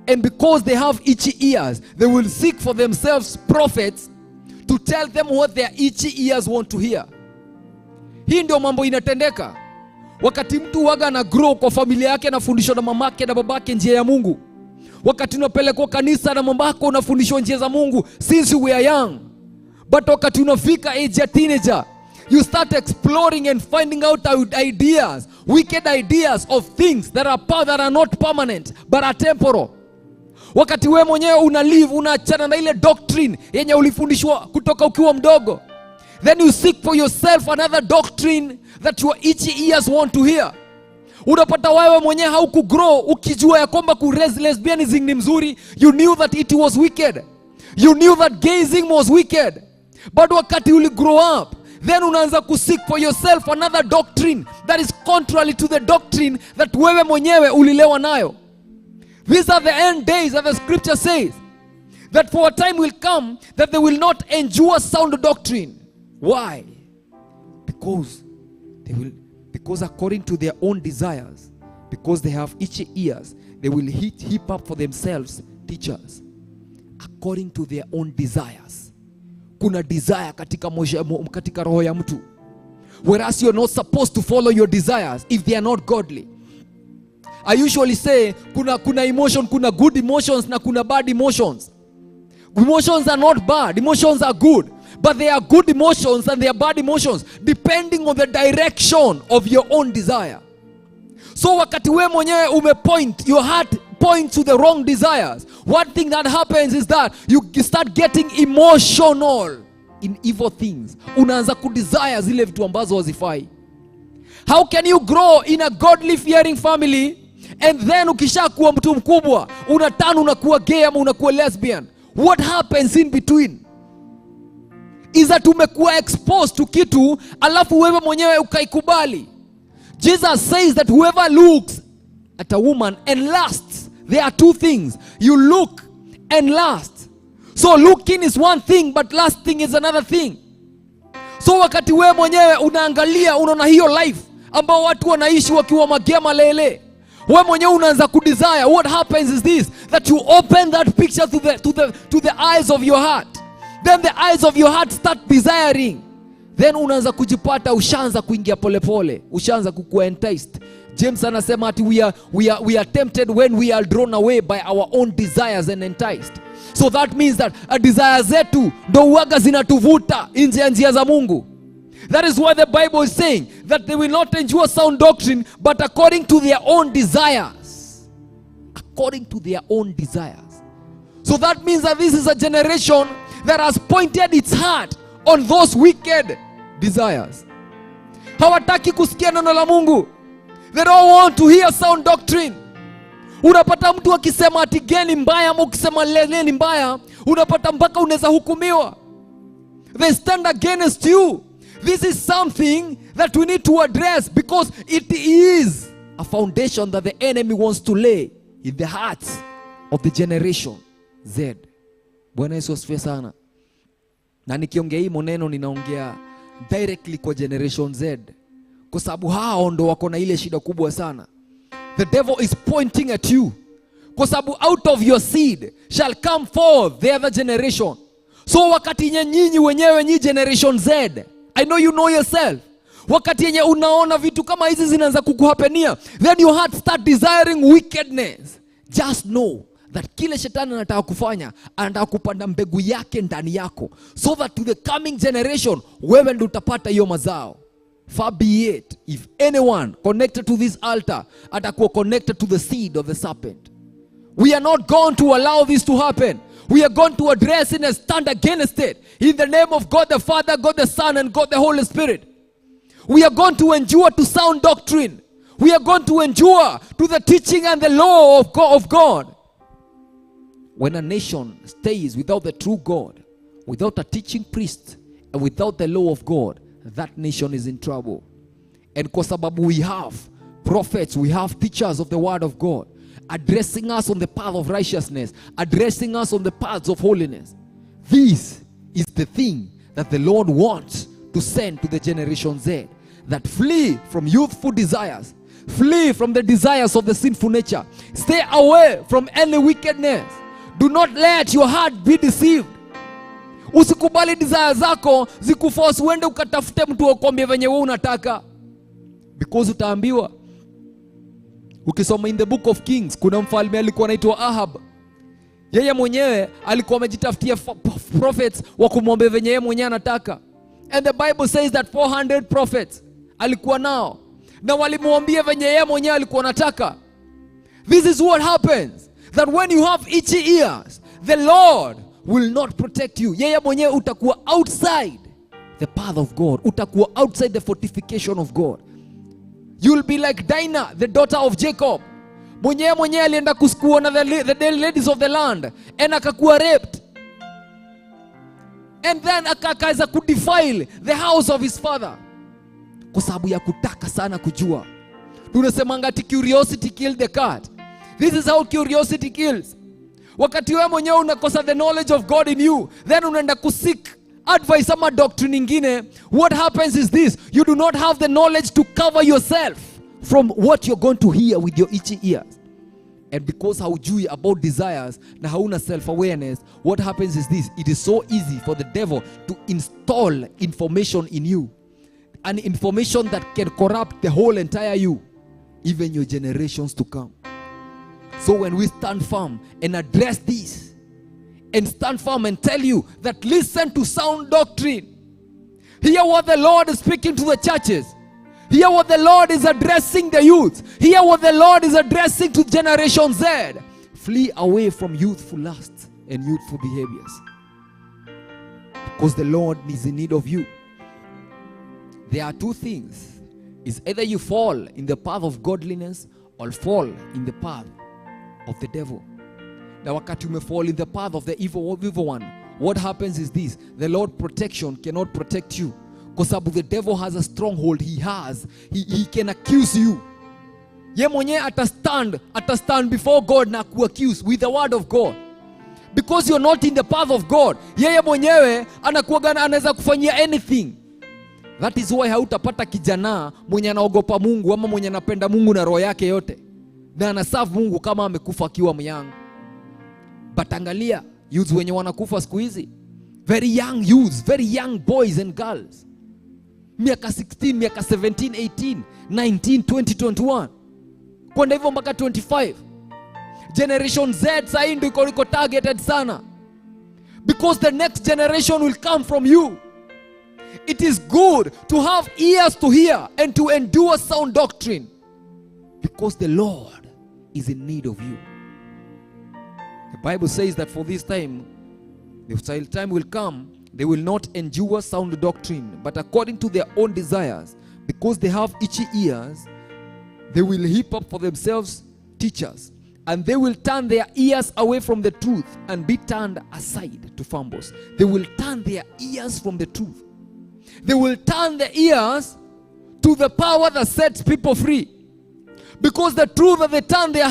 Speaker 5: And because they have itchy ears, they will seek for themselves prophets to tell them what their itchy ears want to hear. Hii ndio mambo inatendeka. Wakati mtu waga na grow kwa familia yake, anafundishwa na mamake na babake njia ya Mungu. Wakati unapelekwa kanisa na mamako, unafundishwa njia za Mungu since we are young. But wakati unafika age ya teenager, you start exploring and finding out ideas, wicked ideas of things that are not permanent but are temporal. Wakati wewe mwenyewe una live, unaachana na ile doctrine yenye ulifundishwa kutoka ukiwa mdogo. Then you seek for yourself another doctrine that your itchy ears want to hear. Unapata wewe mwenyewe haukugrow ukijua ya kwamba ku lesbianism ni mzuri. You knew that it was wicked. You knew that gayism was wicked. But wakati uli grow up, then unaanza kuseek for yourself another doctrine that is contrary to the doctrine that wewe mwenyewe ulilewa nayo. These are the end days that the scripture says that for a time will come that they will not endure sound doctrine. Why? Because Because according to their own desires, because they have itchy ears, they will heap up for themselves teachers according to their own desires. Kuna desire katika roho ya mtu, whereas you're not supposed to follow your desires if they are not godly. I usually say kuna emotion, kuna good emotions na kuna bad emotions. Emotions are not bad, emotions are good, but they are good emotions and they are bad emotions depending on the direction of your own desire. So wakati we mwenyewe umepoint, your heart points to the wrong desires, one thing that happens is that you start getting emotional in evil things. Unaanza kudesire zile vitu ambazo hazifai. How can you grow in a godly fearing family and then ukishakuwa mtu mkubwa unaturn unakuwa gay ama unakuwa lesbian? What happens in between is that umekuwa exposed to kitu, alafu wewe mwenyewe ukaikubali. Jesus says that whoever looks at a woman and lusts, there are two things: you look and lust. So looking is one thing, but lusting is another thing. So wakati wewe mwenyewe unaangalia, unaona hiyo life ambao watu wanaishi wakiwa magay, malele, wewe mwenyewe unaanza kudesire. What happens is this, that you open that picture to the eyes of your heart. Then the eyes of your heart start desiring. Then unaanza kujipata ushaanza kuingia polepole, ushaanza kukuwa enticed. James anasema ati we are tempted when we are drawn away by our own desires and enticed. So that means that desire zetu ndo uwaga zinatuvuta nje ya njia za Mungu. That is why the Bible is saying that they will not endure sound doctrine, but according to their own desires. According to their own desires. So that means that this is a generation that has pointed its heart on those wicked desires. Hawataki kusikia neno la Mungu. They don't want to hear sound doctrine. Unapata mtu akisema ati gay ni mbaya ama ukisema lele ni mbaya, unapata mpaka unaweza hukumiwa. They stand against you. This is something that we need to address because it is a foundation that the enemy wants to lay in the hearts of the generation Z. Bwana Yesu asifiwe sana. Na nikiongea hii maneno, ninaongea directly kwa generation Z, kwa sababu hao ndo wako na ile shida kubwa sana. The devil is pointing at you, kwa sababu out of your seed shall come forth the other generation. So wakati yenye nyinyi wenyewe, nyi generation Z, I know you know yourself, wakati yenye unaona vitu kama hizi zinaanza kukuhappenia, then your heart start desiring wickedness. Just know that kile shetani anataka kufanya, anataka kupanda mbegu yake ndani yako so that to the coming generation wewe ndio utapata hiyo mazao. Far be it if anyone connected to this altar atakuwa connected to the seed of the serpent. We are not going to allow this to happen. We are going to address it and stand against it in the name of God the Father, God the Son, and God the Holy Spirit. We are going to endure to sound doctrine. We are going to endure to the teaching and the law of God. When a nation stays without the true God, without a teaching priest, and without the law of God, that nation is in trouble. And kwa sababu we have prophets, we have teachers of the word of God addressing us on the path of righteousness, addressing us on the paths of holiness. This is the thing that the Lord wants to send to the generation Z, that flee from youthful desires, flee from the desires of the sinful nature, stay away from any wickedness. Do not let your heart be deceived. Usikubali desire zako zikuforce uende ukatafute mtu akwambie venye wewe unataka, because utaambiwa. Ukisoma in the Book of Kings, kuna mfalme alikuwa anaitwa Ahab. Yeye mwenyewe alikuwa amejitafutia prophets wa kumwambia venye yeye mwenyewe anataka, and the Bible says that 400 prophets alikuwa nao na walimwambia venye yeye mwenyewe alikuwa anataka. This is what happens, that when you have itchy ears, the Lord will not protect you. Yeye mwenyewe utakuwa outside the path of God, utakuwa outside the fortification of God. You'll be like Dinah, the daughter of Jacob. Mwenyewe alienda kuona the ladies of the land and akakuwa raped. And then akaweza kudefile the house of his father kwa sababu ya kutaka sana kujua. Tunasemanga ati curiosity killed the cat. This is how curiosity kills. Wakati wewe mwenyewe unakosa the knowledge of God in you, then unaenda kuseek Advice ama doctrine ingine, what happens is this: you do not have the knowledge to cover yourself from what you're going to hear with your itchy ears. And because haujui about desires na hauna self-awareness, what happens is this: it is so easy for the devil to install information in you, an information that can corrupt the whole entire you, even your generations to come. So when we stand firm and address this, and stand firm and tell you that listen to sound doctrine, hear what the Lord is speaking to the churches, hear what the Lord is addressing the youth, hear what the Lord is addressing to Generation Z. Flee away from youthful lusts and youthful behaviors, because the Lord is in need of you. There are two things: is either you fall in the path of godliness or fall in the path of the devil. Na wakati umefall in the path of the evil one, what happens is this: the Lord protection cannot protect you, kwa sababu the devil has a stronghold. He can accuse you. Ye mwenyewe atastand before God na kuaccuse with the word of God. Because you're not in the path of God, yeye mwenyewe anakuwaga anaweza kufanyia anything. That is why hautapata kijana mwenye anaogopa Mungu ama mwenye anapenda Mungu na roho yake yote na anaserve Mungu kama amekufa akiwa myoung. But angalia youths wenye wanakufa siku hizi, very young youths, very young boys and girls, miaka 16, miaka 17, 18, 19, 20, 21, kwenda hivyo mpaka 25. Generation Z sahii ndio iko targeted sana, because the next generation will come from you. It is good to have ears to hear and to endure sound doctrine, because the Lord is in need of you. The Bible says that for this time, the time will come, they will not endure sound doctrine, but according to their own desires, because they have itchy ears, they will heap up for themselves teachers, and they will turn their ears away from the truth and be turned aside to fumbles. They will turn their ears from the truth. They will turn their ears to the power that sets people free. Because the truth that they turn their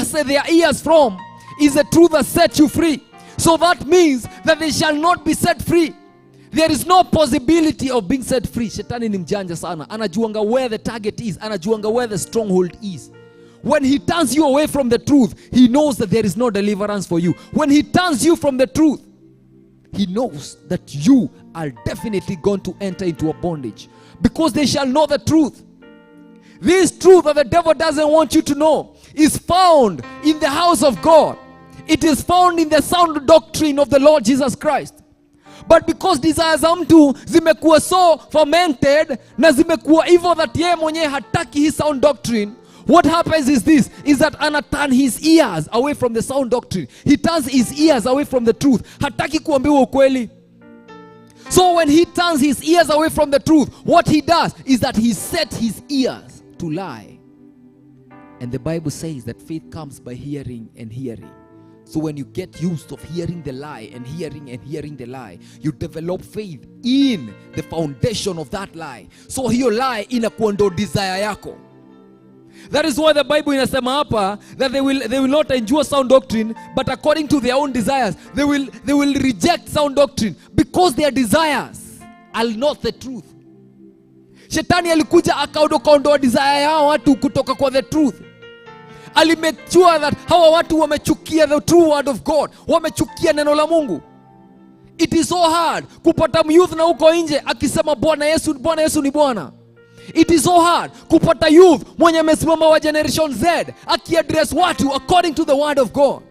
Speaker 5: ears from is the truth that sets you free. So that means that they shall not be set free. There is no possibility of being set free. Shetani ni mjanja sana. Anajuanga where the target is. Anajuanga where the stronghold is. When he turns you away from the truth, he knows that there is no deliverance for you. When he turns you from the truth, he knows that you are definitely going to enter into a bondage. Because they shall know the truth. This truth that the devil doesn't want you to know is found in the house of God. It is found in the sound doctrine of the Lord Jesus Christ. But because desires za mtu zimekuwa so fermented na zimekuwa hivyo that yeye mwenyewe hataki hii sound doctrine, what happens is this, is that ana turn his ears away from the sound doctrine. He turns his ears away from the truth. Hataki kuambiwa ukweli. So when he turns his ears away from the truth, what he does is that he set his ears to lie. And the Bible says that faith comes by hearing and hearing. So when you get used of hearing the lie and hearing the lie, you develop faith in the foundation of that lie. So hiyo lie inakuwa ndo desire yako. That is why the Bible inasema hapa that they will not endure sound doctrine, but according to their own desires, they will reject sound doctrine because their desires are not the truth. Shetani alikuja akaondoa desire yao watu kutoka kwa the truth. Alimake sure that hawa watu wamechukia the true word of God, wamechukia neno la Mungu. It is so hard kupata youth na huko nje akisema Bwana Yesu, Bwana Yesu ni Bwana. It is so hard kupata youth mwenye amesimama wa Generation Z akiaddress watu according to the word of God.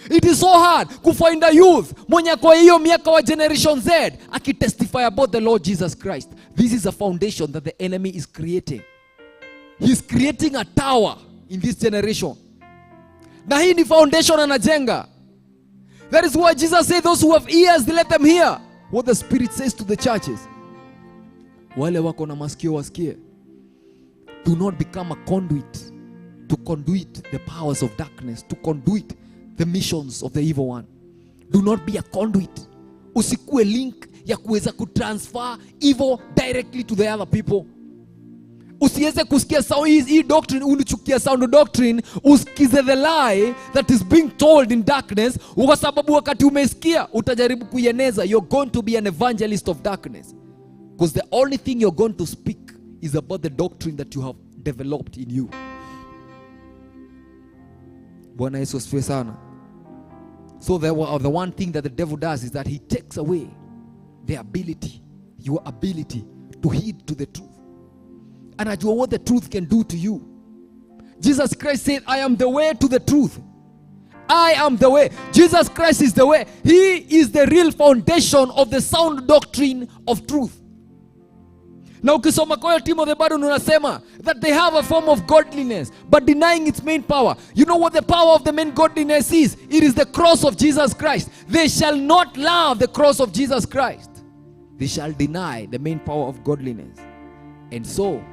Speaker 5: It is so hard kufind a youth mwenye kwa hiyo miaka wa Generation Z akitestify about the Lord Jesus Christ. This is a foundation that the enemy is creating. He's creating a tower in this generation. Na hii ni foundation anajenga. That is why Jesus said, "Those who have ears, let them hear what the Spirit says to the churches." Wale wako na masikio wasikie. Do not become a conduit to conduit the powers of darkness, to conduit the missions of the evil one. Do not be a conduit. Usikue link ya kuweza kutransfer evil directly to the other people. Usiweze kusikia hii doctrine, ulichukia sound doctrine, usikize the lie that is being told in darkness, kwa sababu wakati umesikia utajaribu kuieneza. You're going to be an evangelist of darkness, because the only thing you're going to speak is about the doctrine that you have developed in you. Bwana Yesu asifiwe sana. So the one thing that the devil does is that he takes away the ability, your ability to heed to the truth. And I know what the truth can do to you. Jesus Christ said, I am the way to the truth. I am the way. Jesus Christ is the way. He is the real foundation of the sound doctrine of truth. Na ukisoma kwa Timothy bado unasema that they have a form of godliness but denying its main power. You know what the power of the main godliness is? It is the cross of Jesus Christ. They shall not love the cross of Jesus Christ. They shall deny the main power of godliness. And so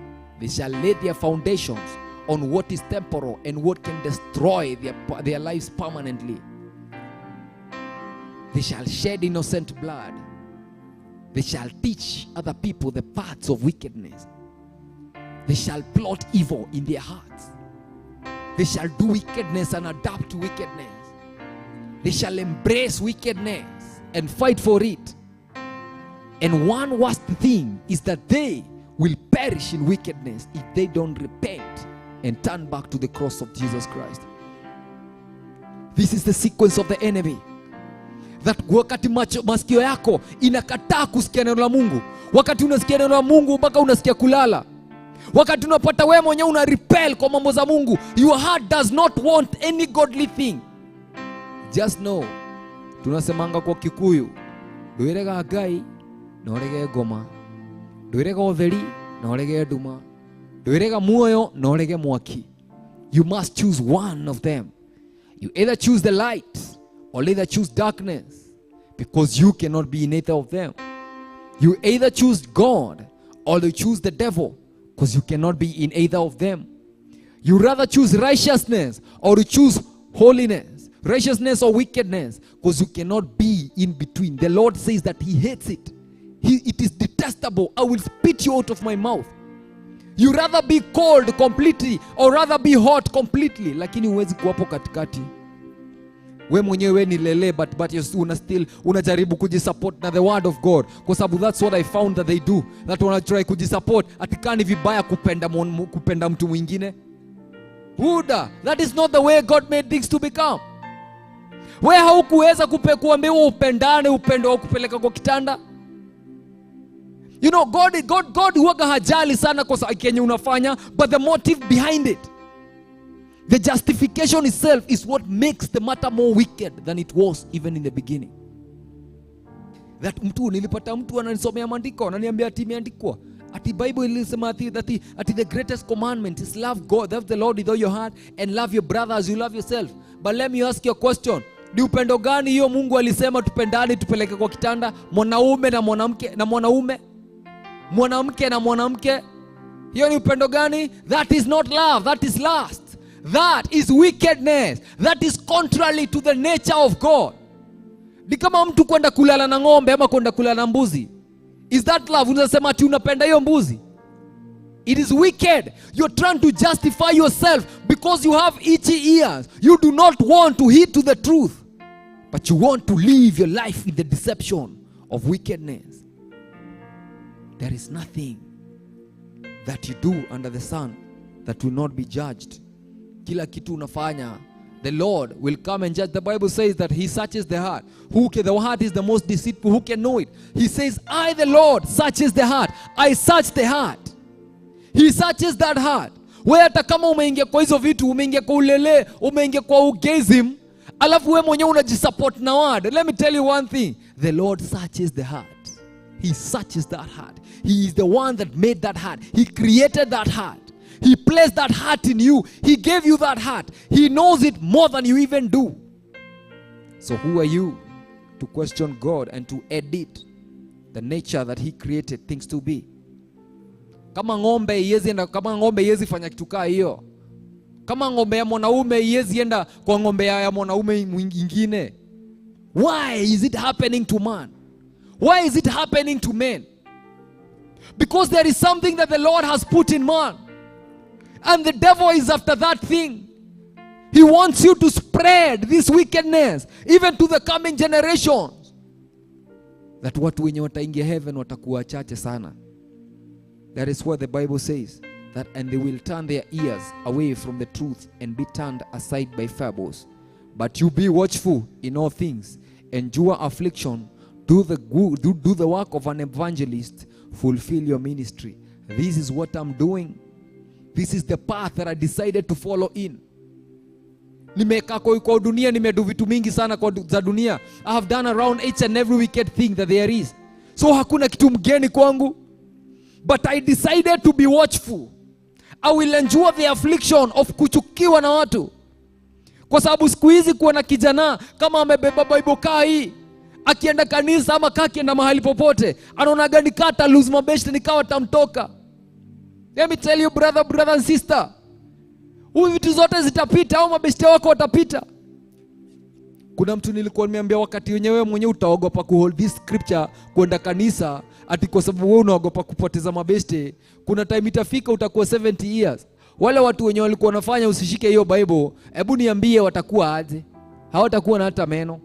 Speaker 5: they shall lay their foundations on what is temporal and what can destroy their lives permanently. They shall shed innocent blood. They shall teach other people the paths of wickedness. They shall plot evil in their hearts. They shall do wickedness and adapt to wickedness. They shall embrace wickedness and fight for it. And one worst thing is that they will perish in wickedness if they don't repent and turn back to the cross of Jesus Christ. This is the sequence of the enemy. That wakati masikio yako inakataa kusikia neno la Mungu, wakati unasikia neno la Mungu mpaka unasikia kulala, wakati unapata wewe mwenyewe una repel kwa mambo za Mungu, your heart does not want any godly thing. Just know, tunasemanga kwa Kikuyu, ndwirega Ngai na urege ngoma, ndwirega utheri na urege nduma, ndwirega muoyo na urege mwaki. You must choose one of them. You either choose the light or either choose darkness, because you cannot be in either of them. You either choose God or you choose the devil, because you cannot be in either of them. You rather choose righteousness or you choose holiness, righteousness or wickedness, because you cannot be in between. The Lord says that he hates it. It is detestable. I will spit you out of my mouth. You rather be cold completely or rather be hot completely, lakini huwezi kuwapo katikati. We mwenyewe ni lele, but you still unajaribu kujisupport na the word of God, kwa sababu that's what I found that they do, that wana try kujisupport atikani vibaya kupenda mtu mwingine. Buddha, that is not the way God made things to become. We haukuweza kuambiwa upendane, upendo wa kupeleka kwa kitanda. You know, God huwaga hajali sana kwa kenye unafanya, but the motive behind it, the justification itself is what makes the matter more wicked than it was even in the beginning. That mtu, nilipata mtu ananisomea maandiko, ananiambia ati imeandikwa, ati Bible ilisema ati the greatest commandment is love God, love the Lord with all your heart and love your brother as you love yourself. But let me ask you a question. Ni upendo gani hiyo Mungu alisema tupendane tupeleke kwa kitanda, mwanaume na mwanamke na mwanaume, mwanamke na mwanamke? Hiyo ni upendo gani? That is not love, that is lust. That is wickedness. That is contrary to the nature of God. Ni kama mtu kwenda kulala na ng'ombe ama kwenda kulala na mbuzi. Is that love? Unasema ati unapenda hiyo mbuzi. It is wicked. You're trying to justify yourself because you have itchy ears. You do not want to heed to the truth, but you want to live your life in the deception of wickedness. There is nothing that you do under the sun that will not be judged. Kila kitu unafanya, the Lord will come and judge. The Bible says that he searches the heart. The heart is the most deceitful. Who can know it? He says, I the Lord searches the heart. I search the heart. He searches that heart. Wewe hata kama umeingia kwa hizo vitu, umeingia kwa ulele, umeingia kwa ugeism, alafu wewe mwenyewe unajisupport na word. Let me tell you one thing. The Lord searches the heart. He searches that heart. He is the one that made that heart. He created that heart. He placed that heart in you. He gave you that heart. He knows it more than you even do. So who are you to question God and to edit the nature that he created things to be? Kama ng'ombe iwezi enda, kama ng'ombe iwezi fanya kitu kaa hiyo. Kama ng'ombe ya mwanaume iwezi enda kwa ng'ombe ya mwanaume mwingine. Why is it happening to man? Why is it happening to men? Because there is something that the Lord has put in man. And the devil is after that thing. He wants you to spread this wickedness even to the coming generations. That watu wenye wataingia heaven watakuwa wachache sana. That is what the Bible says. That and they will turn their ears away from the truth and be turned aside by fables. But you be watchful in all things, endure affliction, do the good, do the work of an evangelist, fulfill your ministry. This is what I'm doing. This is the path that I decided to follow in. Nimekaa kwa dunia, nimedo vitu mingi sana za dunia. I have done around each and every wicked thing that there is. So hakuna kitu mgeni kwangu. But I decided to be watchful. I will endure the affliction of kuchukiwa na watu. Kwa sababu siku hizi kuwa na kijana kama amebeba Bible kaa hii, akienda kanisa ama kaa akienda mahali popote, anaonaga ni kaa ata lose mabeshte, ni kaa watamtoka. Let me tell you, brother and sister, huyu vitu zote zitapita au mabeshte wako watapita. Kuna mtu nilikuwa nimeambia wakati wenyewe mwenyewe utaogopa kuhold this scripture kwenda kanisa ati kwa sababu wewe unaogopa kupoteza mabeshte. Kuna time itafika utakuwa 70 years. Wale watu wenye walikuwa wanafanya usishike hiyo Bible, hebu niambie watakuwa aje? Hawatakuwa na hata meno.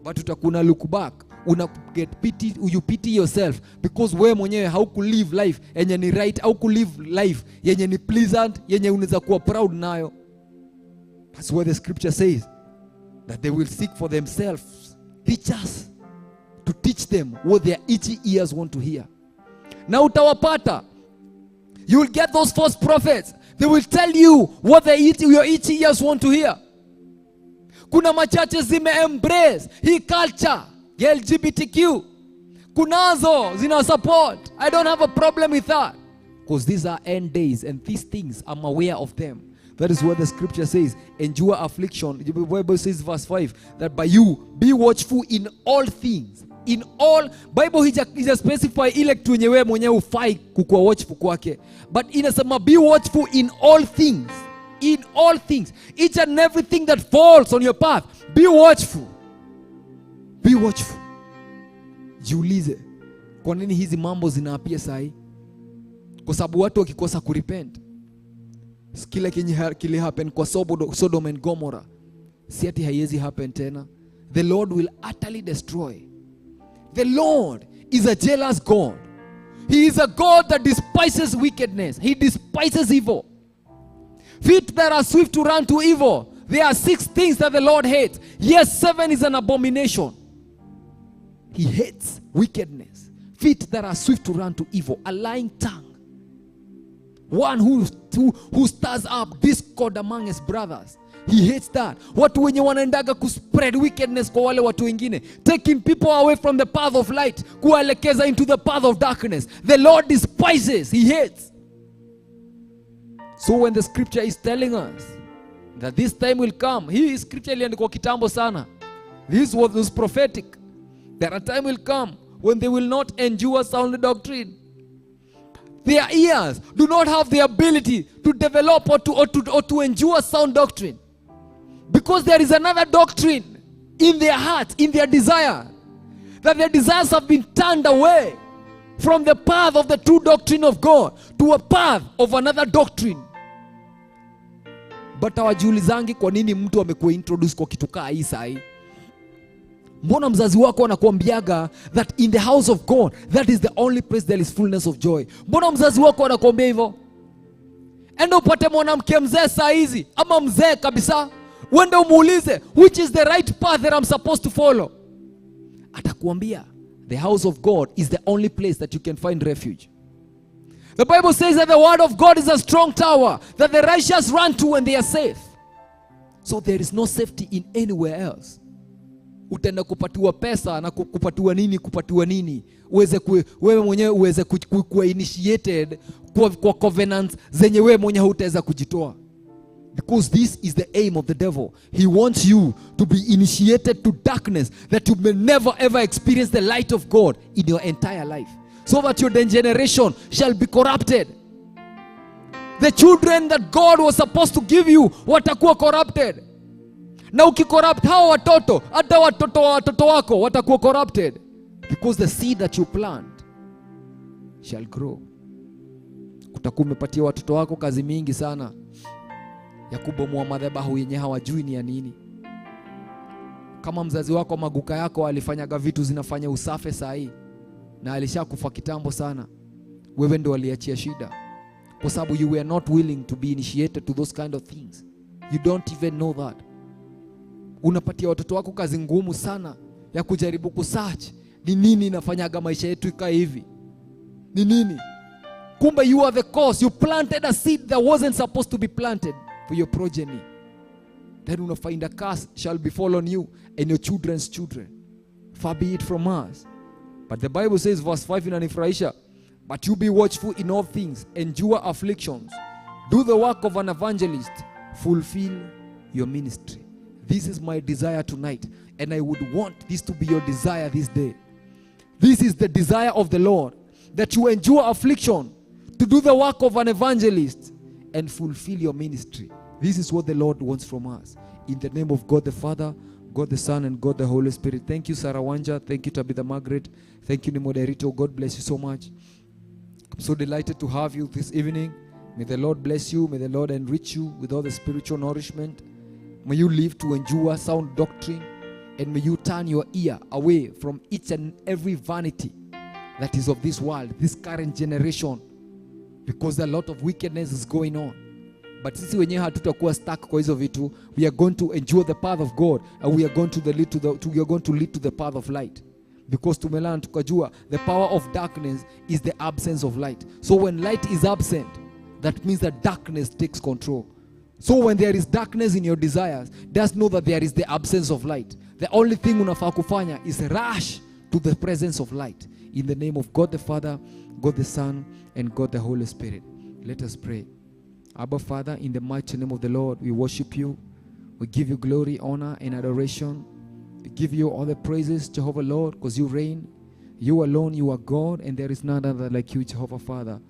Speaker 5: But utakuwa na look back, una get pity, you pity yourself because wewe mwenyewe hauku live life yenye ni right, hauku live life yenye ni pleasant, yenye unaweza kuwa proud nayo. That's what the scripture says, that they will seek for themselves teachers to teach them what their itchy ears want to hear. Na utawapata. You will get those false prophets. They will tell you what your itchy ears want to hear. Kuna machurches zime embrace hii culture ya LGBTQ. Kunazo zina support. I don't have a problem with that. Because these are end days and these things, I'm aware of them. That is what the scripture says. Endure affliction. The Bible says, verse 5, that by you be watchful in all things. In all, Bible hija specify ile kitu yenye wewe mwenyewe hufai kukuwa watchful kwake. But inasema be watchful in all things. In all things. Each and everything that falls on your path, be watchful. Be watchful. Jiulize, kwa nini hizi mambo zinaappear sahi? Kwa sababu watu wakikosa kurepent. Kile kenye kili happen kwa Sodom and Gomorrah, si ati haiwezi happen tena. The Lord will utterly destroy. The Lord is a jealous God. He is a God that despises wickedness. He despises evil. Feet that are swift to run to evil. There are 6 things that the Lord hates. Yes, 7 is an abomination. He hates wickedness. Feet that are swift to run to evil. A lying tongue. One who stirs up discord among his brothers. He hates that. Watu wenye wanaendaga kuspread wickedness kwa wale watu wengine. Taking people away from the path of light. Kuwaelekeza into the path of darkness. The Lord despises. He hates. So when the scripture is telling us that this time will come, hii scripture iliandikwa kitambo sana. This was prophetic. That a time will come when they will not endure sound doctrine. Their ears do not have the ability to develop or to endure sound doctrine. Because there is another doctrine in their heart, in their desire, that their desires have been turned away from the path of the true doctrine of God to a path of another doctrine. But hawajiulizangi kwa nini mtu amekuwa introduced kwa kitu kaa hii sahi. Mbona mzazi wako anakuambiaga that in the house of God, that is the only place there is fullness of joy? Mbona mzazi wako anakuambia hivyo? Enda upate mwanamke mzee saa hizi ama mzee kabisa, uende umuulize which is the right path that I'm supposed to follow. Atakuambia the house of God is the only place that you can find refuge. The Bible says that the word of God is a strong tower that the righteous run to when they are safe. So there is no safety in anywhere else. Utaenda kupatiwa pesa na kupatiwa nini, kupatiwa nini, wewe mwenyewe uweze kuwa initiated kwa covenants zenye wewe mwenyewe hutaweza kujitoa. Because this is the aim of the devil. He wants you to be initiated to darkness, that you may never ever experience the light of God in your entire life. So that your generation shall be corrupted. The children that God was supposed to give you watakuwa corrupted. Na ukicorrupt hao watoto, hata watoto wa watoto wako watakuwa corrupted. Because the seed that you plant shall grow. Utakuwa umepatia watoto wako kazi mingi sana ya kubomoa madhabahu yenye hawajui ni ya nini. Kama mzazi wako maguka yako alifanyaga vitu zinafanya usafe saa hii na alishakufa kitambo sana, wewe ndo aliachia shida, kwa sababu you were not willing to be initiated to those kind of things. You don't even know that. Unapatia watoto wako kazi ngumu sana ya kujaribu kusearch ni nini inafanyaga maisha yetu ikae hivi, ni nini. Kumbe you are the cause. You planted a seed that wasn't supposed to be planted for your progeny. Then una find a curse shall befall on you and your children's children. Far be it from us. But the Bible says, verse 5 inanifurahisha, but you be watchful in all things, endure afflictions, do the work of an evangelist, fulfill your ministry. This is my desire tonight, and I would want this to be your desire this day. This is the desire of the Lord, that you endure affliction, to do the work of an evangelist, and fulfill your ministry. This is what the Lord wants from us. In the name of God the Father, God the Son, and God the Holy Spirit. Thank you, Sarah Wanja. Thank you, Tabitha Margaret. Thank you, Nimoderito. God bless you so much. I'm so delighted to have you this evening. May the Lord bless you. May the Lord enrich you with all the spiritual nourishment. May you live to endure sound doctrine, and may you turn your ear away from each and every vanity that is of this world, this current generation, because a lot of wickedness is going on. But sisi wenyewe hatutakuwa stuck kwa hizo vitu. We are going to endure the path of God, and we are going to the lead to the to, we are going to lead to the path of light. Because tumelearn tukajua the power of darkness is the absence of light. So when light is absent, that means that darkness takes control. So when there is darkness in your desires, just know that there is the absence of light. The only thing unafaa kufanya is rush to the presence of light. In the name of God the Father, God the Son, and God the Holy Spirit. Let us pray. Abba Father, in the mighty name of the Lord, we worship you. We give you glory, honor, and adoration. We give you all the praises, Jehovah Lord, because you reign. You alone, you are God, and there is none other like you, Jehovah Father.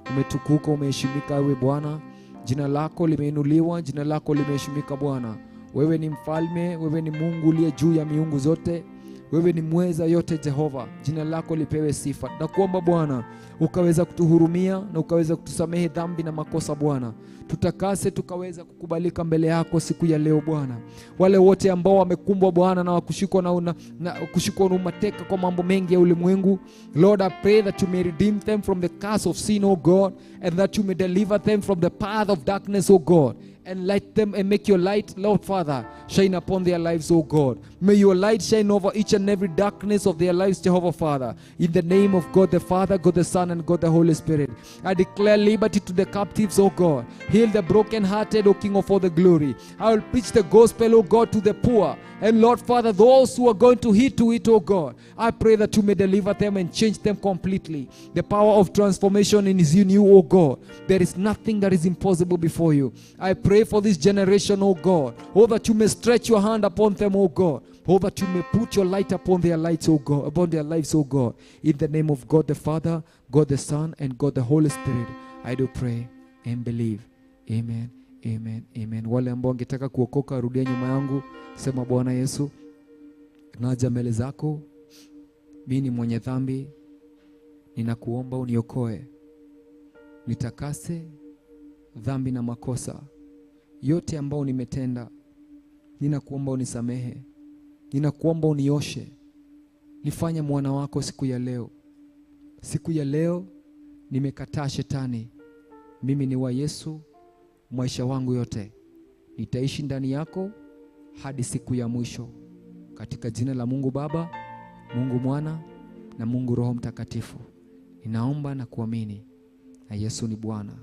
Speaker 5: Umetukuka, umeheshimika ewe Bwana. Jina lako limeinuliwa, jina lako limeheshimika Bwana. Wewe ni mfalme, wewe ni Mungu uliye juu ya miungu zote. Wewe ni mweza yote Jehova, jina lako lipewe sifa. Nakuomba Bwana ukaweza kutuhurumia na ukaweza kutusamehe dhambi na makosa Bwana. Tutakase tukaweza kukubalika mbele yako siku ya leo Bwana. Wale wote ambao wamekumbwa Bwana na kushikwa na kushikwa na umateka kwa mambo mengi ya ulimwengu, Lord, I pray that you may redeem them from the curse of sin, O God, and that you may deliver them from the path of darkness, O God. And light them and make your light, Lord Father, shine upon their lives, O God. May your light shine over each and every darkness of their lives, Jehovah Father. In the name of God the Father, God the Son, and God the Holy Spirit. I declare liberty to the captives, O God. Heal the brokenhearted, O King of all the glory. I will preach the gospel, O God, to the poor. And Lord Father, those who are going to heed to it, O God, I pray that you may deliver them and change them completely. The power of transformation is in you, O God. There is nothing that is impossible before you. I pray for this generation, O God, oh, that you may stretch your hand upon them, O God, oh, that you may put your light upon their lights, O God, upon their lives, O God. In the name of God the Father, God the Son, and God the Holy Spirit, I do pray and believe. Amen, amen, amen. Wale ambao wangetaka kuokoka, rudia nyuma yangu, sema: Bwana Yesu, naja mbele zako, mimi ni mwenye dhambi, ninakuomba uniokoe, nitakase dhambi na makosa yote ambao nimetenda. Ninakuomba unisamehe, ninakuomba unioshe, nifanye mwana wako siku ya leo. Siku ya leo nimekataa shetani, mimi ni wa Yesu maisha wangu yote, nitaishi ndani yako hadi siku ya mwisho, katika jina la Mungu Baba, Mungu Mwana na Mungu Roho Mtakatifu ninaomba na kuamini, na Yesu ni Bwana.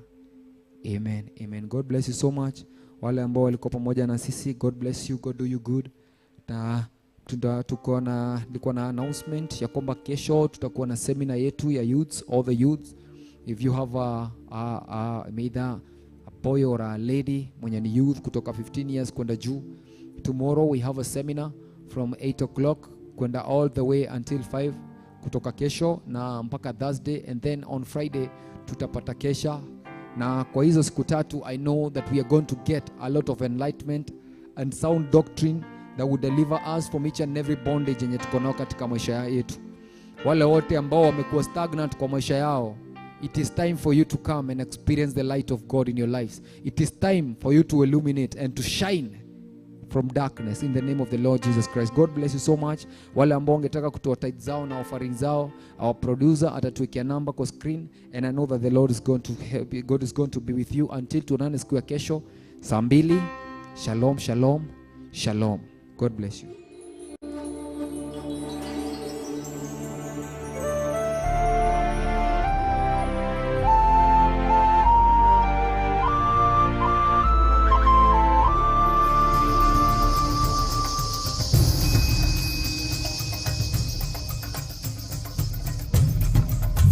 Speaker 5: Amen, amen. God bless you so much. Wale ambao walikuwa pamoja na sisi, God bless you, God do you good. Na tuko na nilikuwa na announcement ya kwamba kesho tutakuwa na seminar yetu ya youths, all the youths. If you have a either a boy or a lady mwenye ni youth kutoka 15 years kwenda juu, tomorrow we have a seminar from 8 o'clock kwenda all the way until 5 kutoka kesho na mpaka Thursday, and then on Friday tutapata kesha. Na kwa hizo siku tatu, I know that we are going to get a lot of enlightenment and sound doctrine that will deliver us from each and every bondage yenye tuko nao katika maisha yetu. Wale wote ambao wamekuwa stagnant kwa maisha yao, It is time for you to come and experience the light of God in your lives. It is time for you to illuminate and to shine from darkness in the name of the Lord Jesus Christ. God bless you so much. Wale ambao wangetaka kutoa tithe zao na offering zao, our producer atatuwekea namba kwa screen, and I know that the Lord is going to help you. God is going to be with you until tuonane siku ya kesho saa 2. Shalom, shalom, shalom. God bless you.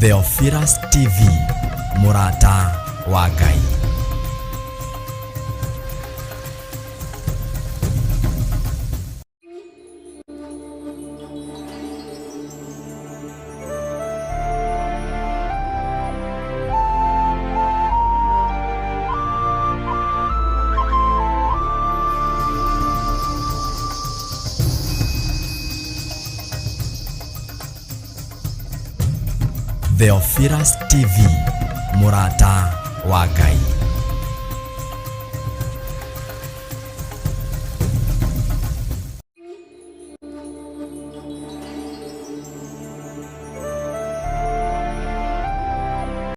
Speaker 1: Theophilus TV, mũrata wa Ngai. Theophilus TV, mũrata wa Ngai.